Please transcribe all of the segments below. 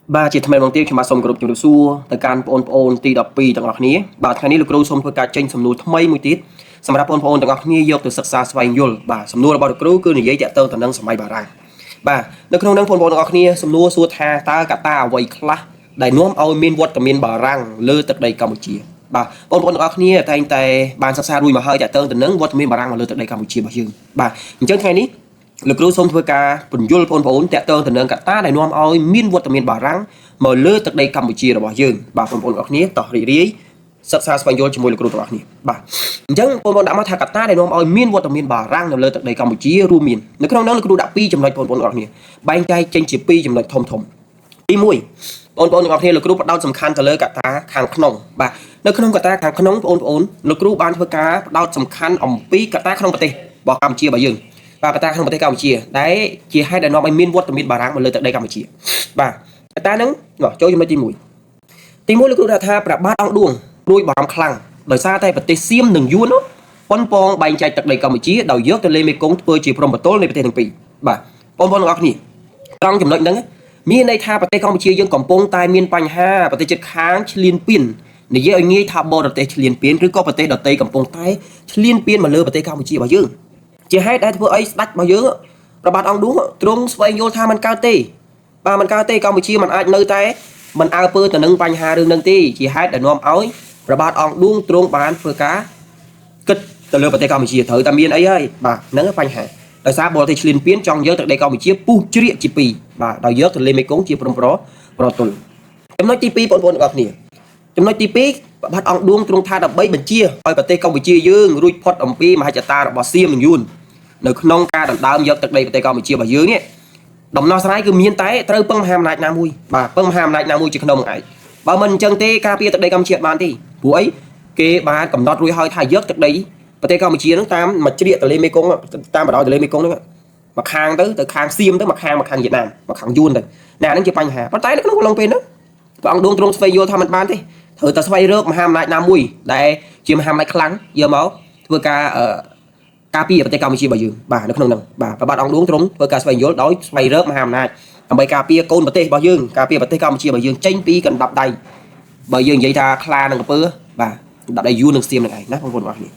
បាទជាថ្មីម្ដងទៀតខ្ញុំបាទសូមគោរពជម្រាបសួរទៅកាន់បងប្អូនទី12ទាំងអស់គ្នាបាទថ្ងៃនេះលោកគ្រូសូមធ្វើការចេញសំណួរថ្មីមួយទៀតសម្រាប់បងប្អូនទាំងអស់គ្នាយកទៅសិក្សាស្វែងយល់បាទសំណួររបស់លោកគ្រូគឺនិយាយតាក់ទងទៅនឹងសម័យបារាំងបាទនៅក្នុងនោះបងប្អូនទាំងអស់គ្នាសំណួរសួរថាតើកត្តាអ្វីខ្លះដែលនាំឲ្យមានវត្តមានបារាំងលើទឹកដីកម្ពុជាបាទបងប្អូនទាំងអស់គ្នាតែងតែបានសិក្សារួចមកហើយតាក់ទងទៅនឹងវត្តមានបារាំងមកលើទឹកដីកម្ពុជារបស់យើងបាទអញ្ចឹងថ្ងៃនេះលោកគ្រូសូមធ្វើការពន្យល់បងប្អូនតាក់ទងទៅនឹងកត្តាដែលនាំឲ្យមានវត្តមានបារាំងមកលើទឹកដីកម្ពុជារបស់យើងបាទបងប្អូនទាំងអស់គ្នាតោះរីករាយសិក្សាស្វែងយល់ជាមួយលោកគ្រូទាំងអស់គ្នាបាទអញ្ចឹងបងប្អូនដាក់មកថាកត្តាដែលនាំឲ្យមានវត្តមានបារាំងនៅលើទឹកដីកម្ពុជារួមមាននៅក្នុងនោះលោកគ្រូដាក់2ចំណុចបងប្អូនទាំងអស់គ្នាបែងចែកចេញជា2ចំណុចធំធំទី1បងប្អូនទាំងអស់គ្នាលោកគ្រូផ្ដោតសំខាន់ទៅលើកត្តាខាងក្នុងបាទនៅក្នុងកត្តាខាងក្នុងបងប្អូនលោកគ្រូបានធ្វើការផ្ដោតសំខាន់អំពីកត្តាក្នុងប្រទេសរបស់កម្ពុជារបស់យើងបាទកត្តាក្នុងប្រទេសកម្ពុជាដែលជាហេតុដែលនាំឲ្យមានវត្តមានបារាំងមកលើទឹកដីកម្ពុជាបាទកត្តាហ្នឹងចូលចំណុចទី1ទី1លោកគ្រូថាព្រះបាទអង្គឌួងព្រួយបារម្ភខ្លាំងដោយសារតែប្រទេសសៀមនិងយួនប៉ុនប៉ងបែងចែកទឹកដីកម្ពុជាដោយយកទន្លេមេគង្គធ្វើជាព្រំប្រទល់នៃប្រទេសទាំងពីរបាទបងប្អូនទាំងអស់គ្នាត្រង់ចំណុចហ្នឹងមានន័យថាប្រទេសកម្ពុជាយើងកំពុងតែមានបញ្ហាប្រទេសជិតខាងឈ្លានពាននិយាយឲ្យងាយថាបរទេសឈ្លានពានឬក៏ប្រទេសដទៃកំពុងតែឈ្លានពានមកលើប្រទេសកម្ពុជារបស់យើងជាហេតុដែលធ្វើអីស្ដេចរបស់យើងព្រះបាទអង្គឌួងទ្រង់ស្វែងយល់ថាมันកើតទេបាទมันកើតទេកម្ពុជាมันអាចនៅតែมันអើពើទៅនឹងបញ្ហារឿងនឹងទេជាហេតុដែលនាំឲ្យព្រះបាទអង្គឌួងទ្រង់បានធ្វើការគិតទៅលើប្រទេសកម្ពុជាត្រូវតែមានអីហើយបាទហ្នឹងបញ្ហាដោយសារបរទេសឈ្លានពានចង់យកទឹកដីកម្ពុជាពុះជ្រៀកជាពីរបាទដោយយកទន្លេមេគង្គជាព្រំប្រទល់ចំណុចទី2បងប្អូនទាំងអស់គ្នាចំណុចទី2ព្រះបាទអង្គឌួងទ្រង់ថាដើម្បីបញ្ជាឲ្យប្រទេសកម្ពុជាយើងរួចផុតអំពីមហិច្ឆតារបស់សៀមនិងយួននៅក្នុងការដណ្ដើមយកទឹកដីប្រទេសកម្ពុជារបស់យើងនេះដំណោះស្រាយគឺមានតែត្រូវពឹងមហាអំណាចណាមួយបាទពឹងមហាអំណាចណាមួយជាក្នុងឯងបើមិនអញ្ចឹងទេការពារទឹកដីកម្ពុជាបានទេព្រោះអីគេបានកំណត់រួចហើយថាយកទឹកដីប្រទេសកម្ពុជាហ្នឹងតាមមួយជ្រៀកទន្លេមេគង្គតាមបណ្ដោយទន្លេមេគង្គហ្នឹងមកខាងទៅទៅខាងសៀមទៅមកខាងមកខាងវៀតណាមមកខាងយួនទៅណាហ្នឹងជាបញ្ហាប៉ុន្តែនៅក្នុងកំឡុងពេលហ្នឹងព្រះអង្គឌួងទ្រង់ស្វែងយល់ថាมันបានទេត្រូវតែស្វែងរកមហាអំណាចណាមួយដែលជាមហាអំណាចខ្លាំងយកមកធ្វើការការពារប្រទេសកម្ពុជារបស់យើងបាទនៅក្នុងហ្នឹងបាទព្រះបាទអង្គឌួងទ្រង់ធ្វើការស្វែងយល់ដោយស្វែងរកមហាអំណាចដើម្បីការពារកូនប្រទេសរបស់យើងការពារប្រទេសកម្ពុជារបស់យើងចេញពីកណ្ដាប់ដៃបើយើងនិយាយថាខ្លានិងក្រពើបាទកណ្ដាប់ដៃយួននិងសៀមនឹងឯងណាបងប្អូនទាំងអស់គ្នា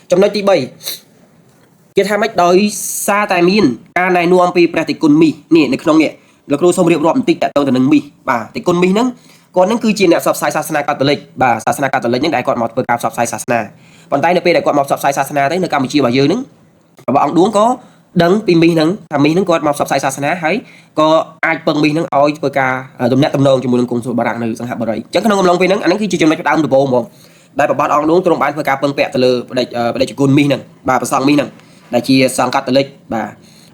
ចំណុចទី3គេថាម៉េចដោយសារតែមានការណែនាំពីព្រះតិគុណមីសនេះនៅក្នុងនេះលោកគ្រូសូមរៀបរាប់បន្តិចតទៅនឹងមីសបាទតិគុណមីសហ្នឹងគាត់ហ្នឹងគឺជាអ្នកផ្សព្វផ្សាយសាសនាកាតូលិកបាទសាសនាកាតូលិកហ្នឹងដែលគាត់មកធ្វើការផ្សព្វផ្សាយសាសនាប៉ុន្តែនៅពេលដែលគាត់មកផ្សព្វផ្សាយសាសនាទៅនៅកម្ពុជារបស់យើងហ្នឹងព្រះអង្គឌួងក៏ដឹងពីមីសហ្នឹងថាមីសហ្នឹងគាត់មកផ្សព្វផ្សាយសាសនាហើយក៏អាចពឹងមីសហ្នឹងឲ្យធ្វើការទំនាក់ទំនងជាមួយនឹងកុងស៊ុលបារាំងនៅសង្ហបុរីអញ្ចឹងក្នុងកំឡុងពេលហ្នឹងអាហ្នឹងគឺជាចំណុចផ្ដើមដំបូងហ្មងដែលព្រះបាទអង្គឌួងទ្រង់បានធ្វើការពឹងពាក់ទៅលើបដិជគុណមីសហ្នឹងបាទព្រះសង្ឃមីសហ្នឹងដែលជាសង្ឃកាតូលិកបាទ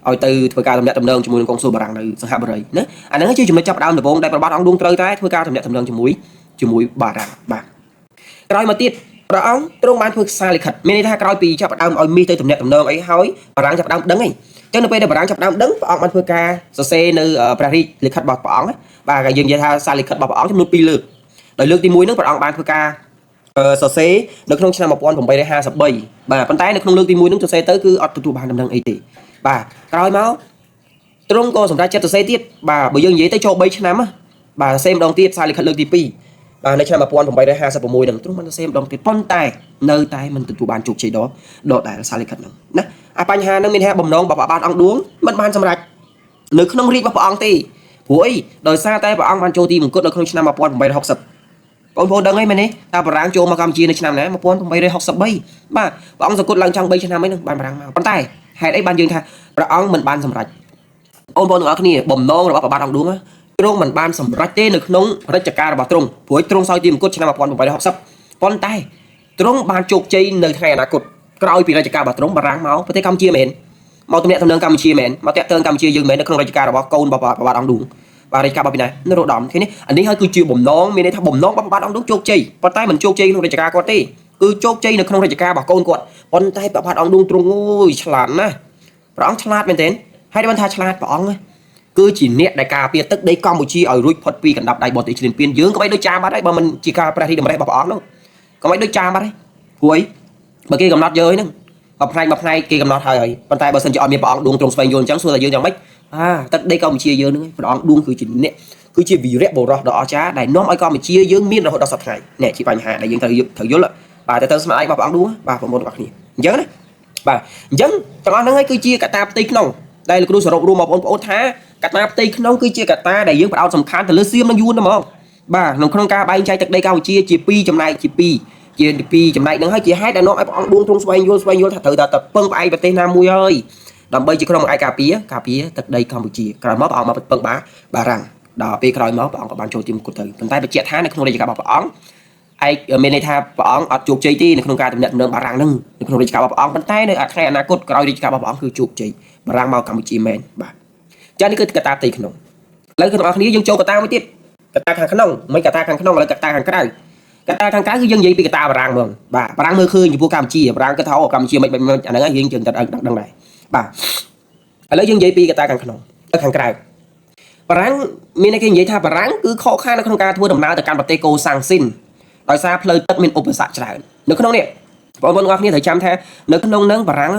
ឲ្យទៅធ្វើការទំនាក់ទំនងជាមួយនឹងកុងស៊ុលបារាំងនៅសង្ហបុរីណាអាហ្នឹងជាចំណុចចាប់ផ្ដើមដំបូងដែលព្រះបាទអង្គឌួងត្រូវតែធ្វើការទំនាក់ទំនងជាមួយបារាំងបាទក្រោយមកទៀតព្រះអង្គទ្រង់បានធ្វើសារលិខិតមានន័យថាក្រោយពីចាប់ផ្ដើមឲ្យមីសទៅទំនាក់ទំនងអីហើយបារាំងចាប់ផ្ដើមដឹងអីចឹងនៅពេលដែលបារាំងចាប់ផ្ដើមដឹងព្រះអង្គបានធ្វើការសរសេរនៅព្រះរាជលិខិតរបស់ព្រះអង្គបាទយើងនិយាយថាសារលិខិតរបស់ព្រះអង្គចំនួន2លើកដោយលើកទី1ហ្នឹងព្រះអង្គបានធ្វើការសរសេរនៅក្នុងឆ្នាំ1853បាទប៉ុន្តែនៅក្នុងលើកទី1ហ្នឹងសរសេរទៅគឺអត់ទទួលបានដំណឹងអីទេបាទក្រោយមកទ្រង់ក៏សម្រេចចិត្តសរសេរទៀតបាទបើយើងនិយាយទៅចូល3ឆ្នាំបាទសរសេរម្ដងទៀតសារលិខិតលើកទី2បាទនៅឆ្នាំ1856ហ្នឹងទ្រង់បានសរសេរម្ដងទៀតប៉ុន្តែនៅតែមិនទទួលបានជោគជ័យដល់ដែលសារលិខិតហ្នឹងណាអាបញ្ហាហ្នឹងមានថាបំណងរបស់ព្រះបាទអង្គឌួងមិនបានសម្រេចនៅក្នុងរាជរបស់ព្រះអង្គទេព្រោះអីដោយសារតែព្រះអង្គបានចូលទីមង្គតនៅក្នុងឆ្នាំ1860បងប្អូនដឹងហើយមែនទេថាបារាំងចូលមកកម្ពុជានៅឆ្នាំណា1863បាទព្រះអង្គសង្គតឡើងចង់3ឆ្នាំហ្នឹងបានបារាំងមកប៉ុន្តែហេតុអីបានយើងថាព្រះអង្គមិនបានសម្រេចបងប្អូនទាំងអស់គ្នាបំណងរបស់ព្រះបាទអង្គឌួងទ្រង់មិនបានសម្រេចទេនៅក្នុងរជ្ជកាលរបស់ទ្រង់ព្រោះទ្រង់សោយទីមង្គតឆ្នាំ1860ប៉ុន្តែទ្រង់បានជោគជ័យនៅថ្ងៃអនាគតក្រោយពីរជ្ជកាលរបស់ទ្រង់បារាំងមកប្រទេសកម្ពុជាមែនមកទំនាក់ទំនងកម្ពុជាមែនមកតាក់ទងកម្ពុជាយើងមែននៅក្នុងរជ្ជកាលរបស់កូនរបស់ព្រះបាទអង្គឌួងបាទរាជការរបស់ពីណានរោត្តមឃើញនេះអានេះហើយគឺជាបំណងមានន័យថាបំណងរបស់ព្រះបាទអង្គឌួងជោគជ័យប៉ុន្តែមិនជោគជ័យក្នុងរាជការគាត់ទេគឺជោគជ័យនៅក្នុងរាជការរបស់កូនគាត់ប៉ុន្តែព្រះបាទអង្គឌួងទ្រង់អូយឆ្លាតណាស់ព្រះអង្គឆ្លាតមែនទែនហើយបានថាឆ្លាតព្រះអង្គគឺជាអ្នកដែលការពារទឹកដីកម្ពុជាឲ្យរួចផុតពីកណ្ដាប់ដៃបរទេសឈ្លានពានយើងក៏បីដូចចាមបាត់ហើយបើមិនជាការព្រះរាជតម្រិះរបស់ព្រះអង្គនោះក៏បីដូចចាមបាត់ហើយព្រោះអីបើគេកំណត់យើងហ្នឹងមួយផ្នែកមួយផ្នែកគេកំណត់ហើយហើយប៉ុន្តែបើសិនជាអត់មានព្រះអង្គឌួងទ្រង់ស្វែងយល់អញ្ចឹងសួរតែយើងយ៉ាងម៉េចអាទឹកដីកម្ពុជាយើងហ្នឹងព្រះអង្គឌួងគឺជាអ្នក គឺជាវីរៈបុរសដ៏អស្ចារ្យដែលនាំឲ្យកម្ពុជាយើងមានរហូតដល់សប្តាហ៍ថ្ងៃនេះជាបញ្ហាដែលយើងត្រូវត្រូវយល់បាទទៅស្មារតីរបស់ព្រះអង្គឌួងបាទបងប្អូនទាំងអស់គ្នាអញ្ចឹងណាបាទអញ្ចឹងទាំងអស់ហ្នឹងហើយគឺជាកត្តាផ្ទៃក្នុងដែលលោកគ្រូសរុបរួមមកបងប្អូនថាកត្តាផ្ទៃក្នុងគឺជាកត្តាដែលយើងផ្ដោតសំខាន់ទៅលើសៀមនិងយួនតែហ្មងបាទក្នុងការបែងចែកទឹកដីកម្ពុជាជា2ចំណែកជា2ជា2ចំណែកហ្នឹងហើយជាហេតុដែលនាំឲ្យព្រះអង្គឌួងទ្រង់ស្វែងយល់ស្វែងយល់ថាត្រូវតែពឹងផ្អែកប្រទេសណាមួយហើយដើម្បីជាក្រុមឯកការពារការពារទឹកដីកម្ពុជាក្រោយមកព្រះអង្គមកពឹងបារាំងដល់ពេលក្រោយមកព្រះអង្គក៏បានចូលទីមង្គតទៅប៉ុន្តែបញ្ជាក់ថានៅក្នុងរាជការរបស់ព្រះអង្គឯកមានន័យថាព្រះអង្គអត់ជោគជ័យទេនៅក្នុងការទំនាក់ទំនងបារាំងហ្នឹងនៅក្នុងរាជការរបស់ព្រះអង្គប៉ុន្តែនៅថ្ងៃអនាគតក្រោយរាជការរបស់ព្រះអង្គគឺជោគជ័យបារាំងមកកម្ពុជាមែនបាទចានេះគឺកត្តាផ្ទៃក្នុងឥឡូវទាំងអស់គ្នាយើងចូលកត្តាមួយទៀតកត្តាខាងក្នុងមិនកត្តាខាងក្នុងឥឡូវកត្តាខាងក្រៅកត្តាខាងក្រៅគឺយើងនិយាយពីកត្តាបារាំងហ្មងបាទបារាំងមើលឃើញចំពោះកម្ពុជាបារាំងគិតថាអូកម្ពុជាមិនមិនអាហ្នឹងយើងយើងតែដឹងដែរបាទឥឡូវយើងនិយាយពីកត្តាខាងក្នុងទៅខាងក្រៅបារាំងមានគេនិយាយថាបារាំងគឺខកខាននៅក្នុងការធ្វើដំណើរទៅកាន់ប្រទេសកូសាំងស៊ីនដោយសារផ្លូវទឹកមានឧបសគ្គច្រើននៅក្នុងនេះបងប្អូនទាំងអស់គ្នាត្រូវចាំថានៅក្នុងនឹងបារាំង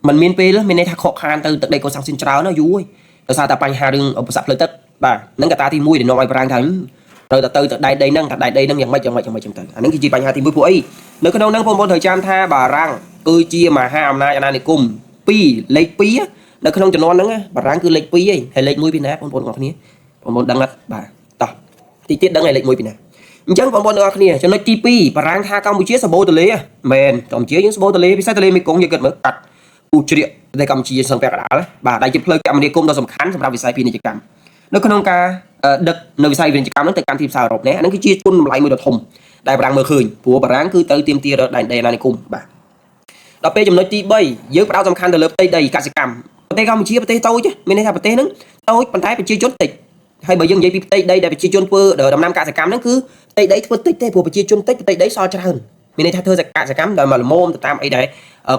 มันមានពេលមានន័យថាខកខានទៅទឹកដីកូសាំងស៊ីនច្រើនណាយូរហើយដោយសារតែបញ្ហារឿងឧបសគ្គផ្លូវទឹកបាទនឹងកត្តាទី1ដែលនាំឲ្យបារាំងថាត្រូវតែទៅទៅដែនដីហ្នឹងតែដែនដីហ្នឹងយ៉ាងម៉េចយ៉ាងម៉េចយ៉ាងម៉េចចឹងទៅអាហ្នឹងគឺជាបញ្ហាទី1ពួកអីនៅក្នុងហ្នឹងបងប្អូនត្រូវចាំថាបារាំងគឺជាមហាអំណាចអាណានិគម2លេខ2នៅក្នុងជំនាន់ហ្នឹងបារាំងគឺលេខ2ឯងហើយលេខ1ពីណាបងប្អូនទាំងអស់គ្នាបងប្អូនដឹងអត់បាទតោះទីទៀតដឹងហើយលេខ1ពីណាអញ្ចឹងបងប្អូនទាំងអស់គ្នាចំណុចទី2បារាំងថាកម្ពុជាសម្បូរទលេមែនកម្ពុជាយើងសម្បូរទលេពិសេសទលេមេគង្គយើងគិតមើលកាត់ពូជ្រៀកប្រទេសកម្ពុជាសឹងពាក់កណ្ដាលបាទដែលជាផ្លូវគមនាគមន៍ដ៏សំខាន់សម្រាប់វិស័យពាណិជ្ជកម្មនៅក្នុងការដឹកនៅវិស័យពាណិជ្ជកម្មហ្នឹងទៅកាន់ទីផ្សារអឺរ៉ុបនេះអាហ្នឹងគឺជាគុណតម្លៃមួយដ៏ធំដែលបារាំងមើលឃើញព្រោះបារាំងគឺត្រូវទាមទារដែនដីអាណានិគមបាទដល់ពេលចំណុចទី3យើងផ្ដោតសំខាន់ទៅលើផ្ទៃដីកសិកម្មប្រទេសកម្ពុជាប្រទេសតូចមានន័យថាប្រទេសហ្នឹងតូចប៉ុន្តែប្រជាជនតិចហើយបើយើងនិយាយពីផ្ទៃដីដែលប្រជាជនធ្វើដំណាំកសិកម្មហ្នឹងគឺផ្ទៃដីធ្វើតិចទេព្រោះប្រជាជនតិចផ្ទៃដីសល់ច្រើនមានន័យថាធ្វើកសិកម្មដោយមកល្មមទៅតាមអីដែល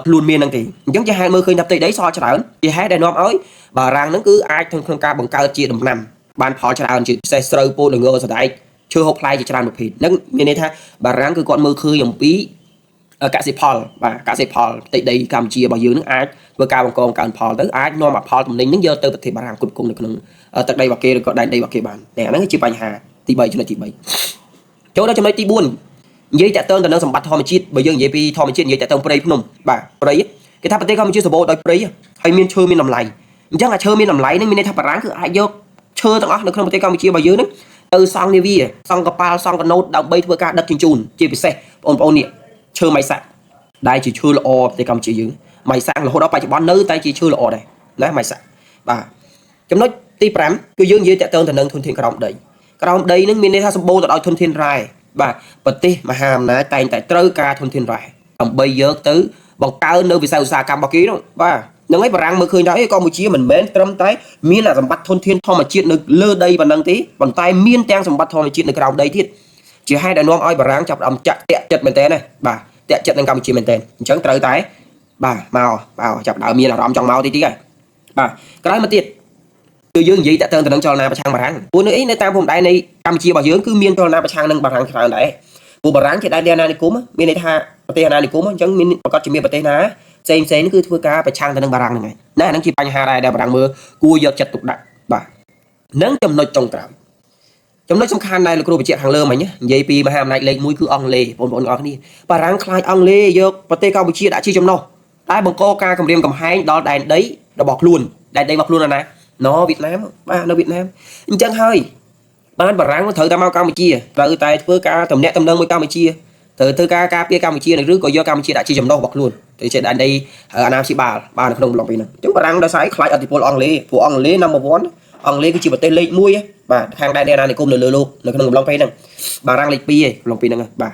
ខ្លួនមានហ្នឹងទេអញ្ចឹងជាហេតុមើលឃើញថាផ្ទៃដីសល់ច្រើនជាហេតុដែលនាំឲ្យបារាំងហ្នឹងគឺអាចក្នុងការបង្កើតជាដំណាំបានផលច្រើនជាពិសេសស្រូវពោតល្ងសណ្តែកឈើហូបផ្លែជាច្រើនប្រភេទហ្នឹងមានន័យថាបារាំងគឺគាត់មើលឃើញអំពីកសិផលបាទកសិផលផ្ទៃដីកម្ពុជារបស់យើងនឹងអាចធ្វើការបង្កបង្កើនផលទៅអាចនាំឲ្យផលទំនិញនឹងយកទៅប្រទេសបារាំងគ្រប់គ្រងនៅក្នុងទឹកដីរបស់គេឬក៏ដែនដីរបស់គេបានតែអាហ្នឹងគឺជាបញ្ហាទី3ចំណុចទី3ចូលដល់ចំណុចទី4និយាយតាក់ទងទៅនឹងសម្បត្តិធម្មជាតិបើយើងនិយាយពីធម្មជាតិនិយាយតាក់ទងព្រៃភ្នំបាទព្រៃគេថាប្រទេសកម្ពុជាសម្បូរដោយព្រៃហើយមានឈើមានតម្លៃអញ្ចឹងអាឈើមានតម្លៃហ្នឹងមានន័យថាបារាំងគឺអាចយកឈើទាំងអស់នៅក្នុងប្រទេសកម្ពុជារបស់យើងហ្នឹងទៅសង់នាវាសង់កប៉ាល់សង់កាណូតដើម្បីធ្វើការដឹកជញ្ជូនជាពិសេសបងប្អូននេះឈើម៉ៃសាក់ដែលជាឈើល្អប្រទេសកម្ពុជាយើងម៉ៃសាក់រហូតដល់បច្ចុប្បន្ននៅតែជាឈើល្អដែរណាម៉ៃសាក់បាទចំណុចទី5គឺយើងនិយាយតាក់ទងទៅនឹងធនធានក្រោមដីក្រោមដីនឹងមានន័យថាសម្បូរទៅដោយធនធានរ៉ែបាទប្រទេសមហាអំណាចតែងតែត្រូវការធនធានរ៉ែដើម្បីយកទៅបង្កើននៅវិស័យឧស្សាហកម្មរបស់គេនោះបាទនឹងឯងបារាំងមើលឃើញថាអីកម្ពុជាមិនមែនត្រឹមតែមានសម្បត្តិធនធានធម្មជាតិនៅលើដីប៉ុណ្ណឹងទេប៉ុន្តែមានទាំងសម្បត្តិធម្មជាតិនៅក្រោមដីទៀតជាហេតុដែលនាំឲ្យបារាំងចាប់ផ្ដើមចាក់តាក់ចិត្តមែនតើណាបាទតាក់ចិត្តនឹងកម្ពុជាមែនតើអញ្ចឹងត្រូវតែបាទមកបាទចាប់ដើមមានអារម្មណ៍ចង់មកតិចតិចហើយបាទក្រោយមកទៀតគឺយើងនិយាយតាក់ទងទៅនឹងចលនាប្រឆាំងបារាំងព្រោះនៅអីនៅតាមព្រំដែននៃកម្ពុជារបស់យើងគឺមានចលនាប្រឆាំងនឹងបារាំងច្រើនដែរព្រោះបារាំងជាដែនអាណានិគមមានន័យថាប្រទេសអាណានិគមអញ្ចឹងមានប្រកាសជាមានប្រទេសណាផ្សេងផ្សេងគឺធ្វើការប្រឆាំងទៅនឹងបារាំងហ្នឹងឯងណាហ្នឹងជាបញ្ហាដែរដែលបារាំងមើលគួរយកចិត្តទុកដាក់បាទនឹងចំណុចចុងក្រោយចំណុចសំខាន់ដែលលោកគ្រូបញ្ជាក់ខាងលើមិញនិយាយពីមហាអំណាចលេខ1គឺអង់គ្លេសបងប្អូនទាំងអស់គ្នាបារាំងខ្លាចអង់គ្លេសយកប្រទេសកម្ពុជាដាក់ជាចំណុះតែបង្កការគំរាមកំហែងដល់ដែនដីរបស់ខ្លួនដែនដីរបស់ខ្លួនណាណវៀតណាមបាទនៅវៀតណាមអញ្ចឹងហើយបានបារាំងត្រូវតែមកកម្ពុជាត្រូវតែធ្វើការតំណាក់តំណងមួយកម្ពុជាត្រូវធ្វើការការពារកម្ពុជាឬក៏យកកម្ពុជាដាក់ជាចំណុះរបស់ខ្លួនទៅជាដែនដីអាណាព្យាបាលបាទនៅក្នុងប្លុកពីហ្នឹងអញ្ចឹងបារាំងដោយសារខ្លាចអធិពលអង់គ្លេសព្រោះអង់គ្លេស number 1អង់គ្លេសគឺជាប្រទេសលេខ1បាទខាងដែនដីអាណានិគមនៅលើលោកនៅក្នុងកំឡុងពេលហ្នឹងបារាំងលេខ2ឯងកំឡុងពេលហ្នឹងបាទ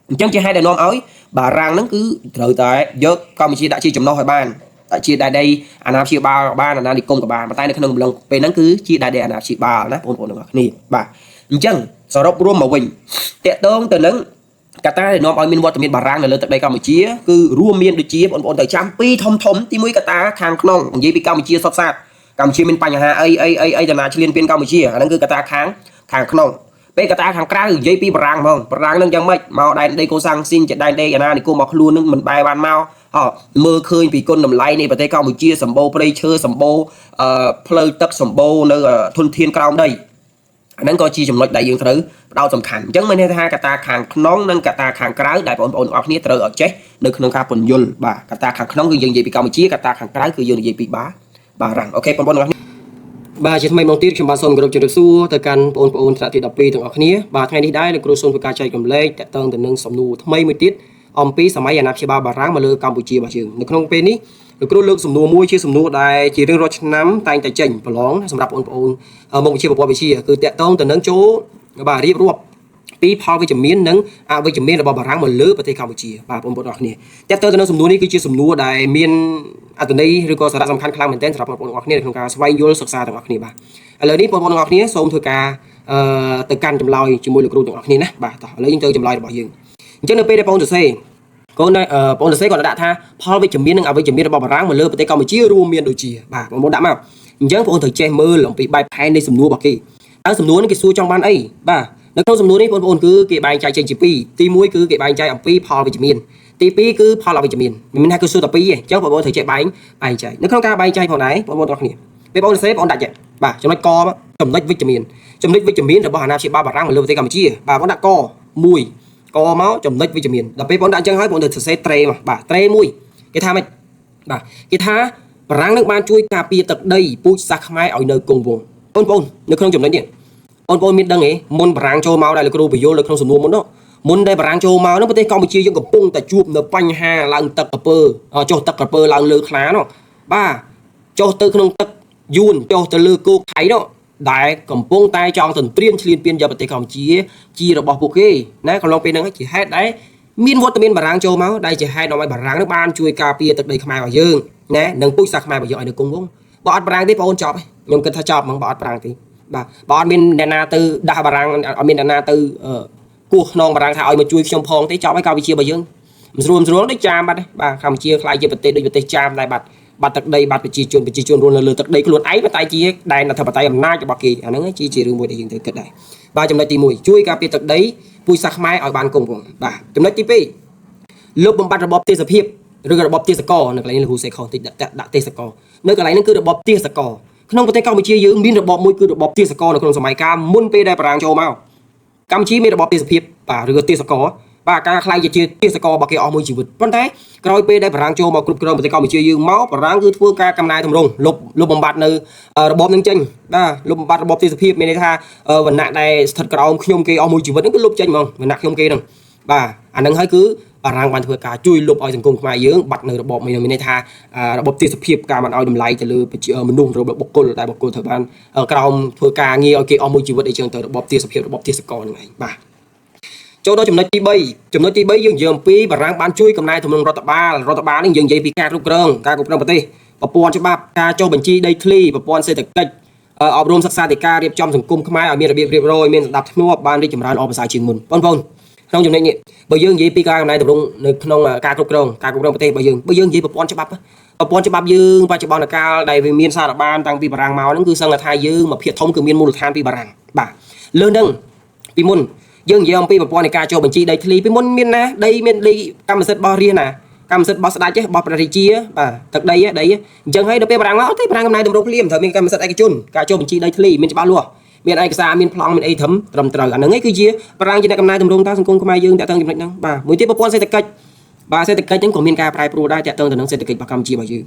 អញ្ចឹងជាហេតុដែលនាំឲ្យបារាំងហ្នឹងគឺត្រូវតែយកកម្ពុជាដាក់ជាចំណុះឲ្យបានដាក់ជាដែនដីអាណាព្យាបាលបានអាណានិគមក៏បានប៉ុន្តែនៅក្នុងកំឡុងពេលហ្នឹងគឺជាដែនដីអាណាព្យាបាលណាបងប្អូនទាំងអស់គ្នាបាទអញ្ចឹងសរុបរួមមកវិញតកតងទៅនឹងកត្តាដែលនាំឲ្យមានវត្តមានបារាំងនៅលើទឹកដីកម្ពុជាគឺរួមមានដូចជាបងប្អូនត្រូវចាំពីរធំធំទី1កត្តាខាងក្នុងនិយាយពីកម្ពុជាសុទ្ធសាធកម្ពុជាមានបញ្ហាអីអីអីអីតាណាឈ្លានពានកម្ពុជាអាហ្នឹងគឺកត្តាខាងក្នុងពេលកត្តាខាងក្រៅនិយាយពីបារាំងហ្មងបារាំងហ្នឹងយ៉ាងម៉េចមកដែនដីកូសាំងស៊ីនជាដែនដីអាណានិគមមកខ្លួនហ្នឹងមិនបែរបានមកមើលឃើញពីគុណតម្លៃនៃប្រទេសកម្ពុជាសម្បូរព្រៃឈើសម្បូរផ្លូវទឹកសម្បូរនៅធនធានក្រោមដី អាហ្នឹងក៏ជាចំណុចដែលយើងត្រូវផ្ដោតសំខាន់អញ្ចឹងមានន័យថាកត្តាខាងក្នុងនិងកត្តាខាងក្រៅដែលបងប្អូនទាំងអស់គ្នាត្រូវឲ្យចេះនៅក្នុងការពន្យល់បាទកត្តាខាងក្នុងគឺយើងនិយាយពីកម្ពុជាកត្តាខាងក្រៅគឺយើងនិយាយពីបាបារាំង OK បងប្អូនទាំងអស់គ្នាបាទជាថ្មីម្ដងទៀតខ្ញុំបាទសូមគោរពជម្រាបសួរទៅកាន់បងប្អូនថ្នាក់ទី12ទាំងអស់គ្នាបាទថ្ងៃនេះដែរលោកគ្រូសូមធ្វើការចែករំលែកតាក់ទងទៅនឹងសំណួរថ្មីមួយទៀតអំពីសម័យអាណាព្យាបាលបារាំងមកលើកម្ពុជារបស់យើងនៅក្នុងពេលនេះលោកគ្រូលើកសំណួរមួយជាសំណួរដែលជារៀងរាល់ឆ្នាំតែងតែចេញប្រឡងសម្រាប់បងប្អូនមុខវិជ្ជាប្រវត្តិវិទ្យាគឺតាក់ទងទៅនឹងចូលបាទរៀបរាប់ពីផលវិជ្ជមាននិងអវិជ្ជមានរបស់បារាំងមកលើប្រទេសកម្ពុជាបាទបងប្អូនទាំងអស់គ្នាតាក់ទងទៅនឹងសំណួរនេះគឺជាសំណួរដែលមានអត្ថន័យឬក៏សារៈសំខាន់ខ្លាំងមែនទែនសម្រាប់បងប្អូនទាំងអស់គ្នាក្នុងការស្វែងយល់សិក្សាទាំងអស់គ្នាបាទឥឡូវនេះបងប្អូនទាំងអស់គ្នាសូមធ្វើការអឺទៅកាន់ចម្លើយជាមួយលោកគ្រូទាំងអស់គ្នាណាបាទតោះឥឡូវយើងទៅចម្លើយរបស់យើងអញ្ចឹងនៅពេលដែលបងប្អូនសរសេរកូនបងប្អូនសរសេរគាត់ដាក់ថាផលវិជ្ជមាននិងអវិជ្ជមានរបស់បារាំងមកលើប្រទេសកម្ពុជារួមមានដូចជាបាទបងប្អូនដាក់មកអញ្ចឹងបងប្អូនត្រូវចេះមើលអំពីបែបផែននៃសំណួររបស់គេតើសំណួរនេះគេសួរចង់បានអីបាទនៅក្នុងសំណួរនេះបងប្អូនគឺគេបែងចែកចេញជាពីរទី1គឺគេបែងចែកអំពីផលវិជ្ជមានទី2គឺផលអវិជ្ជមានមិនមានថាគឺសួរតែពីរទេអញ្ចឹងបងប្អូនត្រូវចេះបែងបែងចែកនៅក្នុងការបែងចែកផងដែរបងប្អូនទាំងអស់គ្នាពេលបងប្អូនសរសេរបងប្អូនដាក់ចេះបាទចំណុចកចំណុចវិជ្ជមានចំណុចវិជ្ជមានរបស់អាណាព្យាបាលបារាំងមកលើប្រទេសកម្ពុជាបាទបងដាក់ក1កមកចំណុចវិជ្ជមានដល់ពេលបងដាក់អញ្ចឹងហើយបងត្រូវសរសេរត្រេមកបាទត្រេមួយគេថាម៉េចបាទគេថាបារាំងនឹងបានជួយការពារទឹកដីពូជសាសន៍ខ្មែរឲ្យនៅគង់វង្សបងប្អូននៅក្នុងចំណុចនេះបងប្អូនមានដឹងទេមុនបារាំងចូលមកដែលលោកគ្រូបញ្យល់នៅក្នុងសំណួរមុននោះមុនដែលបារាំងចូលមកនោះប្រទេសកម្ពុជាយើងកំពុងតែជួបនៅបញ្ហាឡើងទឹកក្រពើចុះទឹកក្រពើឡើងលើខ្លានោះបាទចុះទៅក្នុងទឹកយួនចុះទៅលើគោកថៃនោះដែលកំពុងតែចង់ទន្ទ្រានឈ្លានពានយកប្រទេសកម្ពុជាជារបស់ពួកគេណាកន្លងពេលហ្នឹងជាហេតុដែលមានវត្តមានបារាំងចូលមកដែលជាហេតុនាំឲ្យបារាំងនោះបានជួយការពារទឹកដីខ្មែររបស់យើងណានិងពូជសាសន៍ខ្មែររបស់យើងឲ្យនៅគង់វង្សបើអត់បារាំងទេបងអូនចប់ខ្ញុំគិតថាចប់ហ្មងបើអត់បារាំងទេបាទបើអត់មានអ្នកណាទៅដាស់បារាំងអត់មានអ្នកណាទៅគោះខ្នងបារាំងថាឲ្យមកជួយខ្ញុំផងទេចប់ហើយកម្ពុជារបស់យើងមិនស្រួលមិនស្រួលដូចចាមបាត់បាទកម្ពុជាខ្លាយជាប្រទេសដូចប្រទេសចាមដែរបាត់បាត់ទឹកដីបាត់ប្រជាជនប្រជាជនរស់នៅលើទឹកដីខ្លួនឯងប៉ុន្តែជាដែនអធិបតេយ្យអំណាចរបស់គេអាហ្នឹងជាជារឿងមួយដែលយើងត្រូវគិតដែរបាទចំណុចទី1ជួយការពារទឹកដីពូជសាសន៍ខ្មែរឲ្យបានគង់វង្សបាទចំណុចទី2លុបបំបាត់របបទេសភាពឬក៏របបទេសកលនៅកន្លែងនេះលោកគ្រូសេខុសតិចដាក់ដាក់ទេសកលនៅកន្លែងហ្នឹងគឺរបបទេសកលក្នុងប្រទេសកម្ពុជាយើងមានរបបមួយគឺរបបទេសកលនៅក្នុងសម័យកាលមុនពេលដែលបារាំងចូលមកកម្ពុជាមានរបបទេសភាពបាទឬក៏ទេសកលបាទការខ្លាយជាទេសកលរបស់គេអស់មួយជីវិតប៉ុន្តែក្រោយពេលដែលបារាំងចូលមកគ្រប់គ្រងប្រទេសកម្ពុជាយើងមកបារាំងគឺធ្វើការកំណែតម្រង់លុបលុបបំបាត់នៅរបបនឹងចេញបាទលុបបំបាត់របបទេសភាពមានន័យថាវណ្ណៈដែលស្ថិតក្រោមខ្ញុំគេអស់មួយជីវិតហ្នឹងគឺលុបចេញហ្មងវណ្ណៈខ្ញុំគេហ្នឹងបាទអាហ្នឹងហើយគឺបារាំងបានធ្វើការជួយលុបឲ្យសង្គមខ្មែរយើងបាត់នៅរបបមានន័យថារបបទេសភាពការមិនឲ្យតម្លៃទៅលើមនុស្សរបបបុគ្គលដែលបុគ្គលត្រូវបានក្រោមធ្វើការងារឲ្យគេអស់មួយជីវិតអីចឹងទៅរបបទេសភាពរបបទេសកលហ្នឹងឯងបាទចូលដល់ចំណុចទី3ចំណុចទី3យើងនិយាយអំពីបារាំងបានជួយកំណែទម្រង់រដ្ឋបាលរដ្ឋបាលនេះយើងនិយាយពីការគ្រប់គ្រងការគ្រប់គ្រងប្រទេសប្រព័ន្ធច្បាប់ការចុះបញ្ជីដីធ្លីប្រព័ន្ធសេដ្ឋកិច្ចអប់រំសិក្សាធិការរៀបចំសង្គមខ្មែរឲ្យមានរបៀបរៀបរយមានសណ្ដាប់ធ្នាប់បានរីកចម្រើនល្អប្រសើរជាងមុនបងប្អូនក្នុងចំណុចនេះបើយើងនិយាយពីការកំណែទម្រង់នៅក្នុងការគ្រប់គ្រងការគ្រប់គ្រងប្រទេសរបស់យើងបើយើងនិយាយប្រព័ន្ធច្បាប់ប្រព័ន្ធច្បាប់យើងបច្ចុប្បន្នកាលដែលវាមានសារបានតាំងពីបារាំងមកហ្នឹងគឺសឹងថាយើងមកភាគធំគឺមានមូលដ្ឋានពីបារាំងបាទលើនឹងពីមុនយើងនិយាយអំពីប្រព័ន្ធនៃការចុះបញ្ជីដីធ្លីពីមុនមានណាដីមានដីកម្មសិទ្ធិរបស់រាជណាកម្មសិទ្ធិរបស់ស្ដេចរបស់ព្រះរាជាបាទទឹកដីដីអញ្ចឹងហើយដល់ពេលបារាំងមកអត់ទេបារាំងកំណែតម្រង់ភ្លាមត្រូវមានកម្មសិទ្ធិឯកជនការចុះបញ្ជីដីធ្លីមានច្បាស់លាស់មានឯកសារមានប្លង់មានអីត្រឹមត្រឹមត្រូវអាហ្នឹងឯងគឺជាបារាំងជាអ្នកកំណែតម្រង់តាមសង្គមខ្មែរយើងតាក់ទងចំណុចហ្នឹងបាទមួយទៀតប្រព័ន្ធសេដ្ឋកិច្ចបាទសេដ្ឋកិច្ចហ្នឹងក៏មានការប្រែប្រួលដែរតាក់ទងទៅនឹងសេដ្ឋកិច្ចរបស់កម្ពុជារបស់យើ